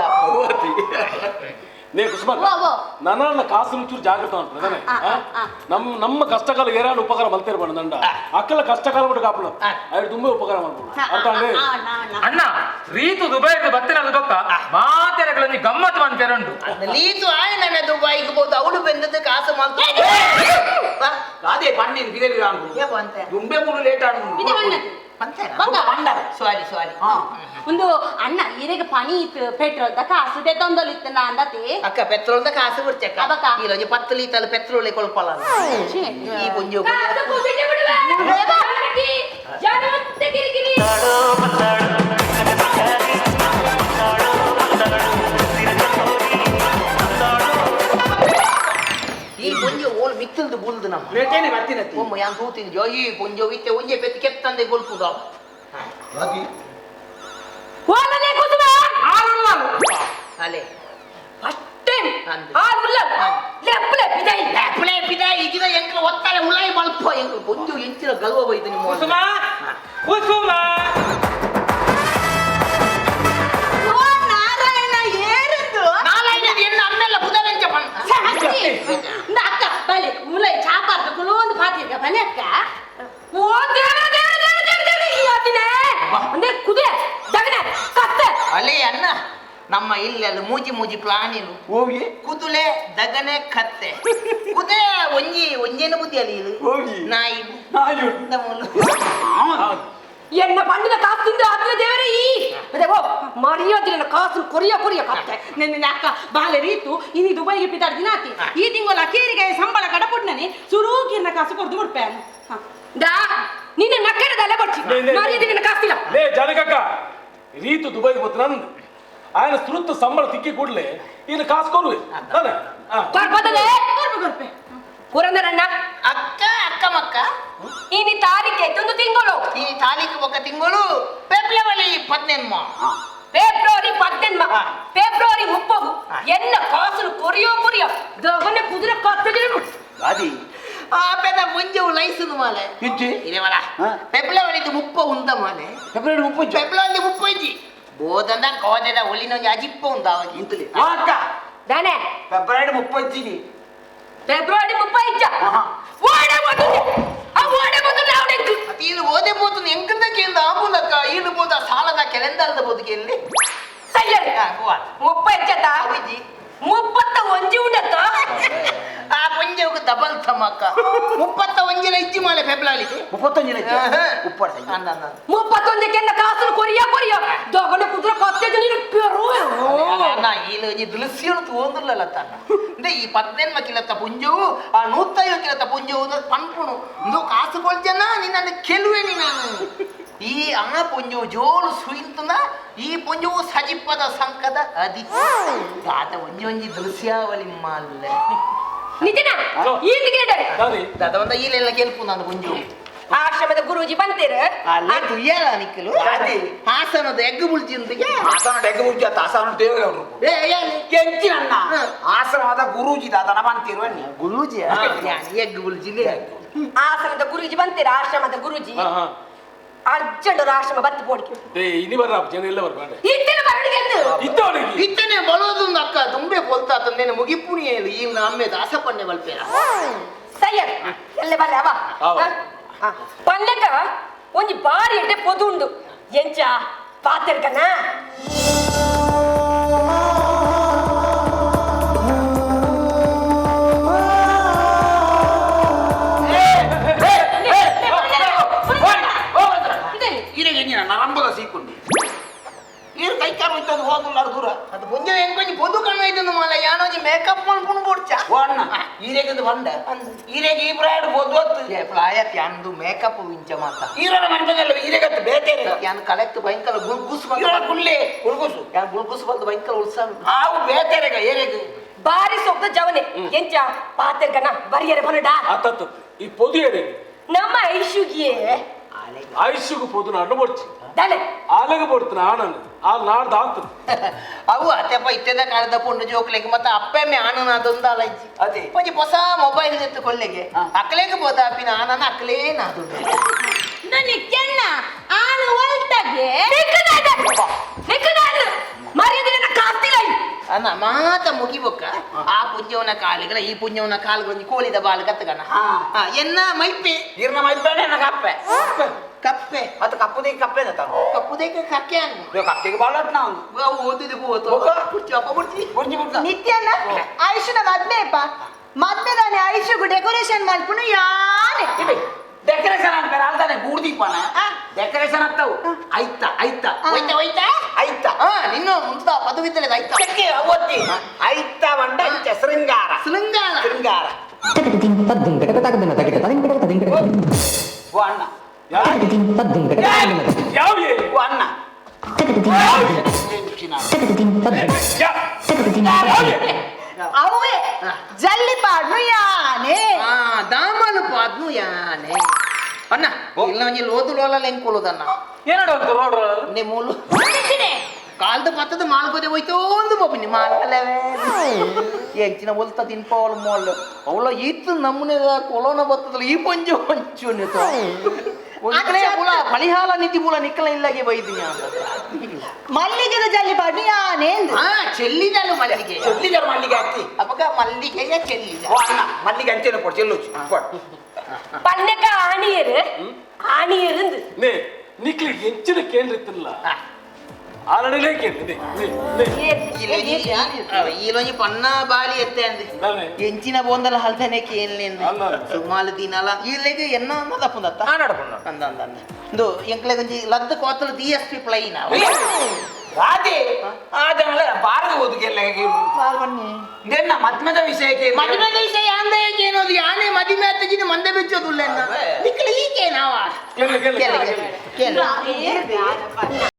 ನೇ ಕುಸುಮ ಓ, ಓ. ನನ್ನ ಕಾಸು ಚೂರು ಜಾಗ್ರತೆ ಮಾಡ್ತಾರೆ ಆ, ಆ, ಆ. ನಮ್ಮ ನಮ್ಮ ಕಷ್ಟಕಾಲ ಏರಾಡು ಉಪಕಾರ ಮಲ್ತೇರು ಬಣ್ಣ ದಂಡ ಅಕ್ಕಲ ಕಷ್ಟಕಾಲ ಬಿಟ್ಟು ಕಾಪಡು ಅವ್ರು ತುಂಬಾ ಉಪಕಾರ ಮಾಡ್ಬೋದು ಅರ್ಥ ಅಂడి ಅಣ್ಣ ರೀತು ದುಬೈಗೆ ಬತ್ತಿನ ಬೊಕ್ಕ ಮಾತೆರೆಗಳಲ್ಲಿ ಗಮ್ಮತ್ ಮಂತೆರುಂಡು ಲೀತು ಆಯ್ ನನ್ನ ದುಬೈಗ್ ಬೋದು ಅವಳು ಬೆಂದದ್ದು ಕಾಸು ಮಲ್ತದು ಅದೇ ಪನ್ನೀರ್ ಬಿದೆ ಬಂತೆ ದುಂಬೆ ಮೂರು ಲೇಟ್ ಆಡು ಇದು ಬಣ್ಣದು ಸಾರಿ ಸಾರಿ ಒಂದು ಅಣ್ಣ ಇರೆಗೆ ಪನಿ ಇತ್ತು ಪೆಟ್ರೋಲ್ the ಕಾಸು ದೆತ್ತೊಂದೊಲಿತ್ತು ಅಂದತಿ ಅಕ್ಕ ಪೆಟ್ರೋಲ್ the ಕಾಸು ಬಿಡ್ಚಕ್ಕ ಅಬಕ. ಈ ಪತ್ತು ಲೀಟರ್ ಪೆಟ್ರೋಲ್ ಕೊಳ್ಪಲ್ಲ ಈ ಪುಂಜು ಕಾಸು ಕುದಿಗೆ ಬಿಡುವೆ ಜನಮತ್ತೆ ಕಿರಿಕಿರಿ ಈ ಪುಂಜು ಓಲ್ ಮಿತ್ತಲ್ದು ಬುಲ್ದು ನಮ್ಮ ಲೇಟೇನೆ ಬರ್ತೀನತ್ತಿ ಒಮ್ಮ ಯಾನ್ ತೂತಿನ ಜೋ ಈ ಪುಂಜು ಇತ್ತೆ ಒಂಜೆ ಪೆತ್ತು ಕೆತ್ತಂದೆ ಗೊಲ್ಪುದ ಓಲನೆ ಕುಸುಮ ಅಲೆ ಫಸ್ಟ್ ಟೈಮ್ ಅಂದು. ಆ ಉಲ್ಲ ಲೆಪ್ಪಲೆ ಬಿದೈ ಲೆಪ್ಲೆ ಪಿದ ಇದಿನ ಎಂಕ್ಲ ಒತ್ತಾರೆ ಉಲಾಯಿ ಮಲ್ಪ ಎಂಕ್ಲ ಪುಂಜು ಎಂಚಿನ ಗಲ್ವ ಬೈದು ನಿಮ್ಮ ಕುಸುಮ ಕುಸುಮ ಓ ನಾರಾಯಣ ಏರಂದು ನಾರಾಯಣ ಎನ್ನ ಅಮ್ಮೆಲ್ಲ ಬುಧವೆಂಚ ಪಣ್ಣ ಸಾಕಿ ಅಕ್ಕ ಬಲೆ ಉಲೈ ಚಾಪಾರ್ದ ಕುಲೊಂದು ಪಾತಿರ್ಗ ಬಲೆ ಅಕ್ಕ ಓ ದೇವ ದೇವ ದೇವ ದೇವ ದೇವ ಈ ಆತಿನೇ ಅಂದೆ ಕುದೆ ದಗನೆ ಕತ್ತೆ ಅಲೆ ಅಣ್ಣ ನಮ್ಮ ಇಲ್ಲಿ ಅಲ್ಲಿ ಮೂಜಿ ಮೂಜಿ ಪ್ಲಾನಿಲು ಹೋಗಿ ಕುದುಲೆ ದಗನೆ ಕತ್ತೆ ಕುದೆ ಒಂಜಿ ಒಂಜೇನು ಬುದ್ಧಿ ಅಲ್ಲಿ ಇದು ಹೋಗಿ. ನಾಯಿ ನಾಯಿ ನಮ್ಮೂಲು. ಎನ್ನ ಪಂಡಿನ ಕಾಸು ತಿಂದು ಆತಿನ ದೇವರೇ ಈ ಮತ್ತೆ ಓ ಮರ್ಯಾದಿನ ಕಾಸು ಕೊರಿಯ ಕೊರಿಯ ಕತ್ತೆ ನಿನ್ನ ಅಕ್ಕ ಬಾಲೆ ರೀತು ಇನಿ ದುಬೈಗೆ ಪಿತಾಡ್ ದಿನಾತಿ ಈ ತಿಂಗಳ ಅಕೇರಿಗೆ ಸಂಬಳ ಕಡಪುಡ್ನನೆ ಸುರೂಕಿರ್ನ ಕಾಸು ಕೊಡ್ದು ಬಿಡ್ಪೇನು ದಾ ನಿನ್ನ ನಕ್ಕರದಲ್ಲೇ ಬರ್ಚಿ ಲೇ, ಲೇ, ಲೇ. ಮರ್ಯಾದಿನ ಕಾಸಿಲ್ಲ ಲೇ ಜಾನಕಕ್ಕ ರೀತು ದುಬೈಗೆ ಗೊತ್ತ ನಂದು ఆయన ಸುರುತ್ತು ಸಂಬಳ ತಿಕ್ಕಿ ಕೂಡಲೇ ಈನು ಕಾಸು ಕೊರುವೆ ತಾನೆ ಕೊರ್ಪದಲೇ ಕೊರ್ಪೆ ಕೊರ್ಪೆ ಪುರಂದರಣ್ಣ ಅಕ್ಕ ಅಕ್ಕ ಮಕ್ಕ ಇನಿ ತಾರೀಖೆ ಒಂದು ತಿಂಗಳು ಈ ತಾರೀಕು ಒಕ್ಕ ತಿಂಗಳು ಫೆಬ್ರವರಿ ಪದ್ನೆನ್ಮ ಫೆಬ್ರವರಿ ಪದ್ದೆನ್ಮ ಫೆಬ್ರವರಿ ಮುಪ್ಪಗು ಎನ್ನ ಕಾಸು ಕೊರಿಯೋ ಕೊರಿಯೋ ದಗನೆ ಕುದುರೆ ಕತ್ತೆ ಅದಿ ಆ ಪೆದ ಮುಂಜೆ ಲೈಸುನು ಮಾಲೆ ಇಜ್ಜಿ ಇದೆ ಮಲ ಫೆಬ್ರವರಿ ಮುಪ್ಪ ಉಂದ ಮಾಲೆ ಫೆಬ್ರವರಿ ಮುಪ್ಪು ಫೆಬ್ರವರಿ ಮುಪ್ಪ ಇಜ್ಜಿ ಬೋದಂದ ಕೋದೆದ ಒಲಿನೊಂಜಿ ಅಜಿಪ್ಪ ಉಂದ ಅವಾಗ ಇಂತಲಿ ಅಕ್ಕ ದಾನೆ ಫೆಬ್ರವರಿ ಮುಪ್ಪಜ್ಜಿಗೆ ಫೆಬ್ರವರಿ ಮುಪ್ಪ ಇಜ್ಜ ಓಡೆ ಹೋతుంది ಆ ಓಡೆ ಹೋతుంది ಅವನೆಂಕು ಈಳು ಓದೆ ಪೋತು ಎಂಕಂದ ಕೇಂದ ಆಪುನಕ್ಕ ಈಳು ಬೋದ ಸಾಲದ ಕೆಲೆಂದಲ್ದ ಬೋದು ಕೇಳಿ ಸಯ್ಯರಿ ಮುಪ್ಪ ಇಜ್ಜತ ಅವಿಜಿ ಮುಪ್ಪತ್ತ ಒಂಜಿ ಉಂಡತ್ತ ಆ ಪಂಜೆಗೆ ಡಬಲ್ ಥಮಕ್ಕ ಮುಪ್ಪತ್ತ ಒಂಜಿನ ಇಜ್ಜಿ ಮಾಲೆ ಫೆಬ್ರವರಿಗೆ ಮುಪ್ಪತ್ತೊಂಜಿನ ಉಪ್ಪಾಡ ಅಂದ ಅಂದ ಮುಪ್ಪತ್ತೊಂದಕ್ಕೆ ಎನ್ನ ಕಾಸು ಕೊರಿಯ ಕೊರಿಯ ದಗನೆ ಕುದುರೆ ಕತ್ತೆ ನೀನು ಪೆರು ಅಣ್ಣ ಈಳು ಈ ದೃಶ್ಯನು ತೋಂದುಲ್ಲಲ್ಲ ತನ್ನ ಅಂದ್ರೆ ಈ ಪದ್ನೆನ್ಮ ಕಿಲತ್ತ ಪುಂಜವು ಆ ನೂತ್ತೈವ ಕಿಲತ್ತ ಪುಂಜವು ಪನ್ಪುಣು ಇಂದು ಕಾಸು ಕೊಳ್ಜನ ನಿನ್ನನ್ನು ಕೆಲುವೆನಿ ನಾನು ಈ ಆ ಪುಂಜವು ಜೋಲು ಸುಯಿಂತನ ಈ ಪುಂಜವು ಸಜಿಪ್ಪದ ಸಂಕದ ಅದಿ ದಾದ ಒಂಜಿ ಒಂಜಿ ದೃಶ್ಯಾವಳಿ ಮಾಲ್ಲೆ ನಿಜನ ಈ ದಿಗಿಡರೆ ದಾದಿ ದಾದ ಒಂದ ಈಲೆಲ್ಲ ಕೆಲ್ಪು ನಾನು ಪುಂಜವು ಆಶ್ರಮದ ಗುರೂಜಿ ಬಂತೇರು ಅಲ್ಲೇ ತುಯ್ಯಾಲ ನಿಕ್ಕಲು ಅದೇ. ಹಾಸನದ ಎಗ್ಗು ಬುಳ್ಜಿಂದಿಗೆ ಆಸನ ಎಗ್ಗು ಬುಜ್ಜಿ ಆಸನ ದೇವರೇ ಅವರು ಏ ಏ ಎಂಚಿನಣ್ಣ ಆಶ್ರಮದ ಗುರೂಜಿ ದಾದನ ಬಂತಿರುವ ಗುರೂಜಿ ಎಗ್ಗು ಬುಳ್ಜಿಲಿ ಆಶ್ರಮದ ಗುರೂಜಿ ಬಂತೇರು ಆಶ್ರಮದ ಗುರೂಜಿ ಹಾ ಹಾ ಅರ್ಜೆಂಟ್ ಆಶ್ರಮ ಬತ್ತು ಬೋಡಿಗೆ ಏ ಇನಿ ಬರ್ರ ಜನ ಇಲ್ಲ ಬರ್ಬೇಡ ಇತ್ತಿನ ಬರಡಿಗೆ ಎಂದು ಇದ್ದವನಿಗೆ ಇತ್ತನೆ ಬಳೋದೊಂದು ಅಕ್ಕ ತುಂಬೆ ಪೊಲ್ತಾ ತಂದೇನೆ ಮುಗಿಪುಣಿ ಹೇಳು ಈ ಅಮ್ಮೆ ದಾಸ ಪಣ್ಣೆ ಬಲ್ಪೇರ ಸಯ್ಯರ್ ಎಲ್ಲೆ ಬರ್ರೆ ಅವ ಅವ. ಪల్లಕ ಒಂಜಿ ಬಾರಿ ಎಡ್ಡೆ ಪೊದು ಉಂಡು ಎಂಚ ಪಾತಿರ್ಕನ ಈರೆಗೆ ಎಂಜಿನ ನರಂಬದ ಸೀಕೊಂಡು ಈರು ಕೈಕಾರು ಇತ್ತೊಂದು ಹೋಗುಲ್ಲ ದೂರ ಅದು ಪುಂಜ ಎಂಕೊಂಜಿ ಪೊದು ಕಣ್ಣು ಇದನ್ನು ಮಾಲ ಯಾನೊಂಜಿ ಮೇಕಪ್ ಮಲ್ಪುಣು ಕೊಡ್ಚ ಓ ಅಣ್ಣ ಈರೆಗೆ ಬಂಡ ಈರೆಗೆ ಈ ಬ್ರಾಡ್ ಬೋದು ಹೊತ್ತು ಏ ಪ್ರಾಯತ್ ಯಾನ್ದು ಮೇಕಪ್ ವಿಂಚ ಮಾತ ಈರನ ಮನ್ಪದಲ್ಲ ಈರೆಗತ್ತು ಬೇತೇರೆ ಯಾನ್ ಕಲೆಕ್ಟ್ ಭಯಂಕರ ಗುಲ್ಗುಸ್ ಈರನ ಕುಲ್ಲೆ ಗುಲ್ಗುಸು ಯಾನ್ ಗುಲ್ಗುಸ್ ಬಂದು ಭಯಂಕರ ಉತ್ಸಾಹ ಆವು ಬೇತೇರೆಗ ಏರೆಗೆ ಬಾರಿ ಸೊಕ್ತ ಜವನೆ ಎಂಚ ಪಾತೆರ್ಗನ ಬರಿಯರೆ ಬನ್ನಡ. ಆತತ್ತು ಈ ಪೊದಿಯರೆ. ನಮ್ಮ ಐಶುಗಿಯೇ. ಆಯುಷ್ಯಗು ಪೊದು ನಾಡು ಬೊಡ್ಚಿ. ದಲೆ. ಆಲೆಗ ಬೊಡ್ತನ ಆನಂದ್ ಆ ನಾಡ್ದ ಆತು. ಅವು ಅತ್ತೆಪ್ಪ ಇತ್ತೆದ ಕಾಲದ ಪೊಣ್ಣು ಜೋಕ್ಲೆಗ್ ಮತ್ತೆ ಅಪ್ಪೆಮ್ಮೆ ಆನನ ಅದೊಂದು ಇಜ್ಜಿ. ಅದೇ. ಒಂಜಿ ಹೊಸ ಮೊಬೈಲ್ ಎತ್ತು ಕೊಲ್ಲೆಗೆ ಅಕ್ಲೆಗ್ ಬೋದಾಪಿನ ಆನನ ಅಕ್ಲೇ ನಾದು. ನಿತ್ಯಣ್ಣ ಆನು ಒಲ್ತಗೆ. ಮರ್ಯಾದೆ ಕಾಸ್ತಿಲ್ಲ. ಅನ್ನ ಮಾತ ಮುಗಿಬೊಕ್ಕ ಆ ಪುಂಜವನ ಕಾಲಿಗಳ ಈ ಪುಂಜವನ ಕಾಲ್ಗೊಂಜಿ ಕೋಳಿದ ಬಾಲ್ ಕತ್ತಗಣ ಎನ್ನ ಮೈಪೆ. ಇರ್ನ ಮೈಪೇನೆ ಎನ್ನ ಕಪ್ಪೆ. ಕಪ್ಪೆ. ಅದು ಕಪ್ಪುದೇ ಕಪ್ಪೆ ತಾನು. ಕಪ್ಪುದೇಕ ಕಕ್ಕೆ ಅನ್ನು. ಕಕ್ಕೆಗೆ ಬಾಳ ನಾವು. ಓದಿದ ಕುರ್ಚಿ ಅಪ್ಪ ಬಿಡ್ತಿ. ಬುರ್ಜಿ ಬುಡ್ಕ. ನಿತ್ಯಣ್ಣ ಆಯುಷನ ಮದ್ಮೆಪ್ಪ ಮದ್ಮೆದಾನೆ ಆಯುಷಗು ಡೆಕೋರೇಷನ್ ಮಲ್ಪುನು ಯಾನೆ. ಡೆಕೋರೇಷನ್ ಅಂತಾರೆ ಅಲ್ದಾನೆ ಗೂಡ್ದೀಪನ ಡೆಕೋರೇಷನ್ ಆಗ್ತಾವು ಐತ ಐತ. ಹೋಯ್ತಾ ಹೋಯ್ತಾ. ಐತ. ಹಾ ನಿನ್ನ ಮುಂತ ಪದವಿದ್ದಲೆ ಆಯ್ತಾ. ಚಕ್ಕೆ ಒತ್ತಿ ಐತ ಬಂಡ ಇಂಚ ಶೃಂಗಾರ. ಶೃಂಗಾರ. ಶೃಂಗಾರ. ಓ ಅಣ್ಣ. ಯಾವ? ಓ ಅಣ್ಣ. ಅವೇ ಜಲ್ಲಿ ಪಾಡ್ನು ಯಾನೆ. ದಾಮನು ಪಾದ್ನು ಯಾನೆ ಅಣ್ಣ ಇಲ್ಲ ಒಂಜಿ ಲೋದು ಲೋಲ ಎಂಕೊಳುದಣ್ಣ. ಏನಡ ರೋಡ್. ನೆ ಮೂಲು ಕಾಲ್ದ ಪತ್ತದ ಮಾಲ್ಗೋದೆ ಹೋಯ್ತು ಒಂದು ಬಾಬುನಿ ಮಾಲ್ಗಲವೇ ಎಂಚಿನ ಒಲ್ತ ತಿನ್ಪವಳು ಮೋಲ್ ಅವಳ ಈತ್ ನಮ್ಮನೆದ ಕೊಲೋನ ಬತ್ತದಲ್ಲ ಈ ಪಂಜು ಒಂಚು ಒಂದ್ಕಲೆ ಬುಲ ಪರಿಹಾರ ನಿಧಿ ಬುಲ ನಿಕ್ಕಲ ಇಲ್ಲಾಗೆ ಬೈದಿನಿ. ಮಲ್ಲಿಗೆದ ಜಲ್ಲಿ ಪಾಡ್ನು ಯಾನೆ ಅಂದ್. ಹಾ ಚೆಲ್ಲಿದಲ್ಲ ಮಲ್ಲಿಗೆ. ಚೆಲ್ಲಿದಾರ ಮಲ್ಲಿಗೆ ಹಾಕಿ. ಅಪ್ಪಗ ಮಲ್ಲಿಗೆಯ ಚೆಲ್ಲಿದ. ಓ ಅಣ್ಣ ಮಲ್ಲಿಗೆ ಅಂಚೆನ ಕೊಡು ಚೆಲ್ಲುಚ್ಚು ಕೊಡು. ಪನ್ನಕ ಆಣಿಯರು ಆಣಿಯருந்து. ನೇ ನಿಕ್ಲಿ ಎಂಚಿನ ಕೇಂದ್ರ ಇತ್ತಿಲ್ಲ ಆ ನಡಿಲೇ ಕೇಂದ್ರ ನೇ ನೇ ನೇ. ಈಲೊಂಜಿ ಪನ್ನ ಬಾಲಿ ಎತ್ತೆ ಅಂದ್. ನಾನೇ. ಎಂಚಿನ ಬೋಂದಲ ಹಲ್ತನೆ ಕೇನ್ಲೇಂದು. ಅಲ್ಲ. ಸುಮಾರು ದಿನಲ ಇಲ್ಲೆಗ್ ಎನ್ನ ಅನ್ನದಪ್ಪುಂದತ್ತ. ಆನಾಡಪುಂಡ. ಅಂದ ಅಂದ ಅಂದ ಇಂದು ಎಂಕ್ಲೆಗ್ ಒಂಜಿ ಲದ್ದು ಕೋತಲು ಡಿ ಎಸ್ ಪಿ ಪ್ಲೈನ್. ರಾಧೆ ಆದನಲ್ಲ ಬಾರದ ಓದುಗೆಲ್ಲ ನಿನ್ನ ಮದ್ಮೆದ ವಿಷಯಕ್ಕೆ. ಮದುವೆ ವಿಷಯ ಅಂದ ಏನೋದು ಯಾನೆ ಮದುವೆ ಆತಜಿನ ಮಂದೆ ಬಿಚ್ಚೋದುಲ್ಲ ನಿಕ್ಕಲ ಈಕೆ ನಾವ. ಕೇಳ ಕೇಳ. ಕೇಳ ಕೇಳ. ಕೇಳು.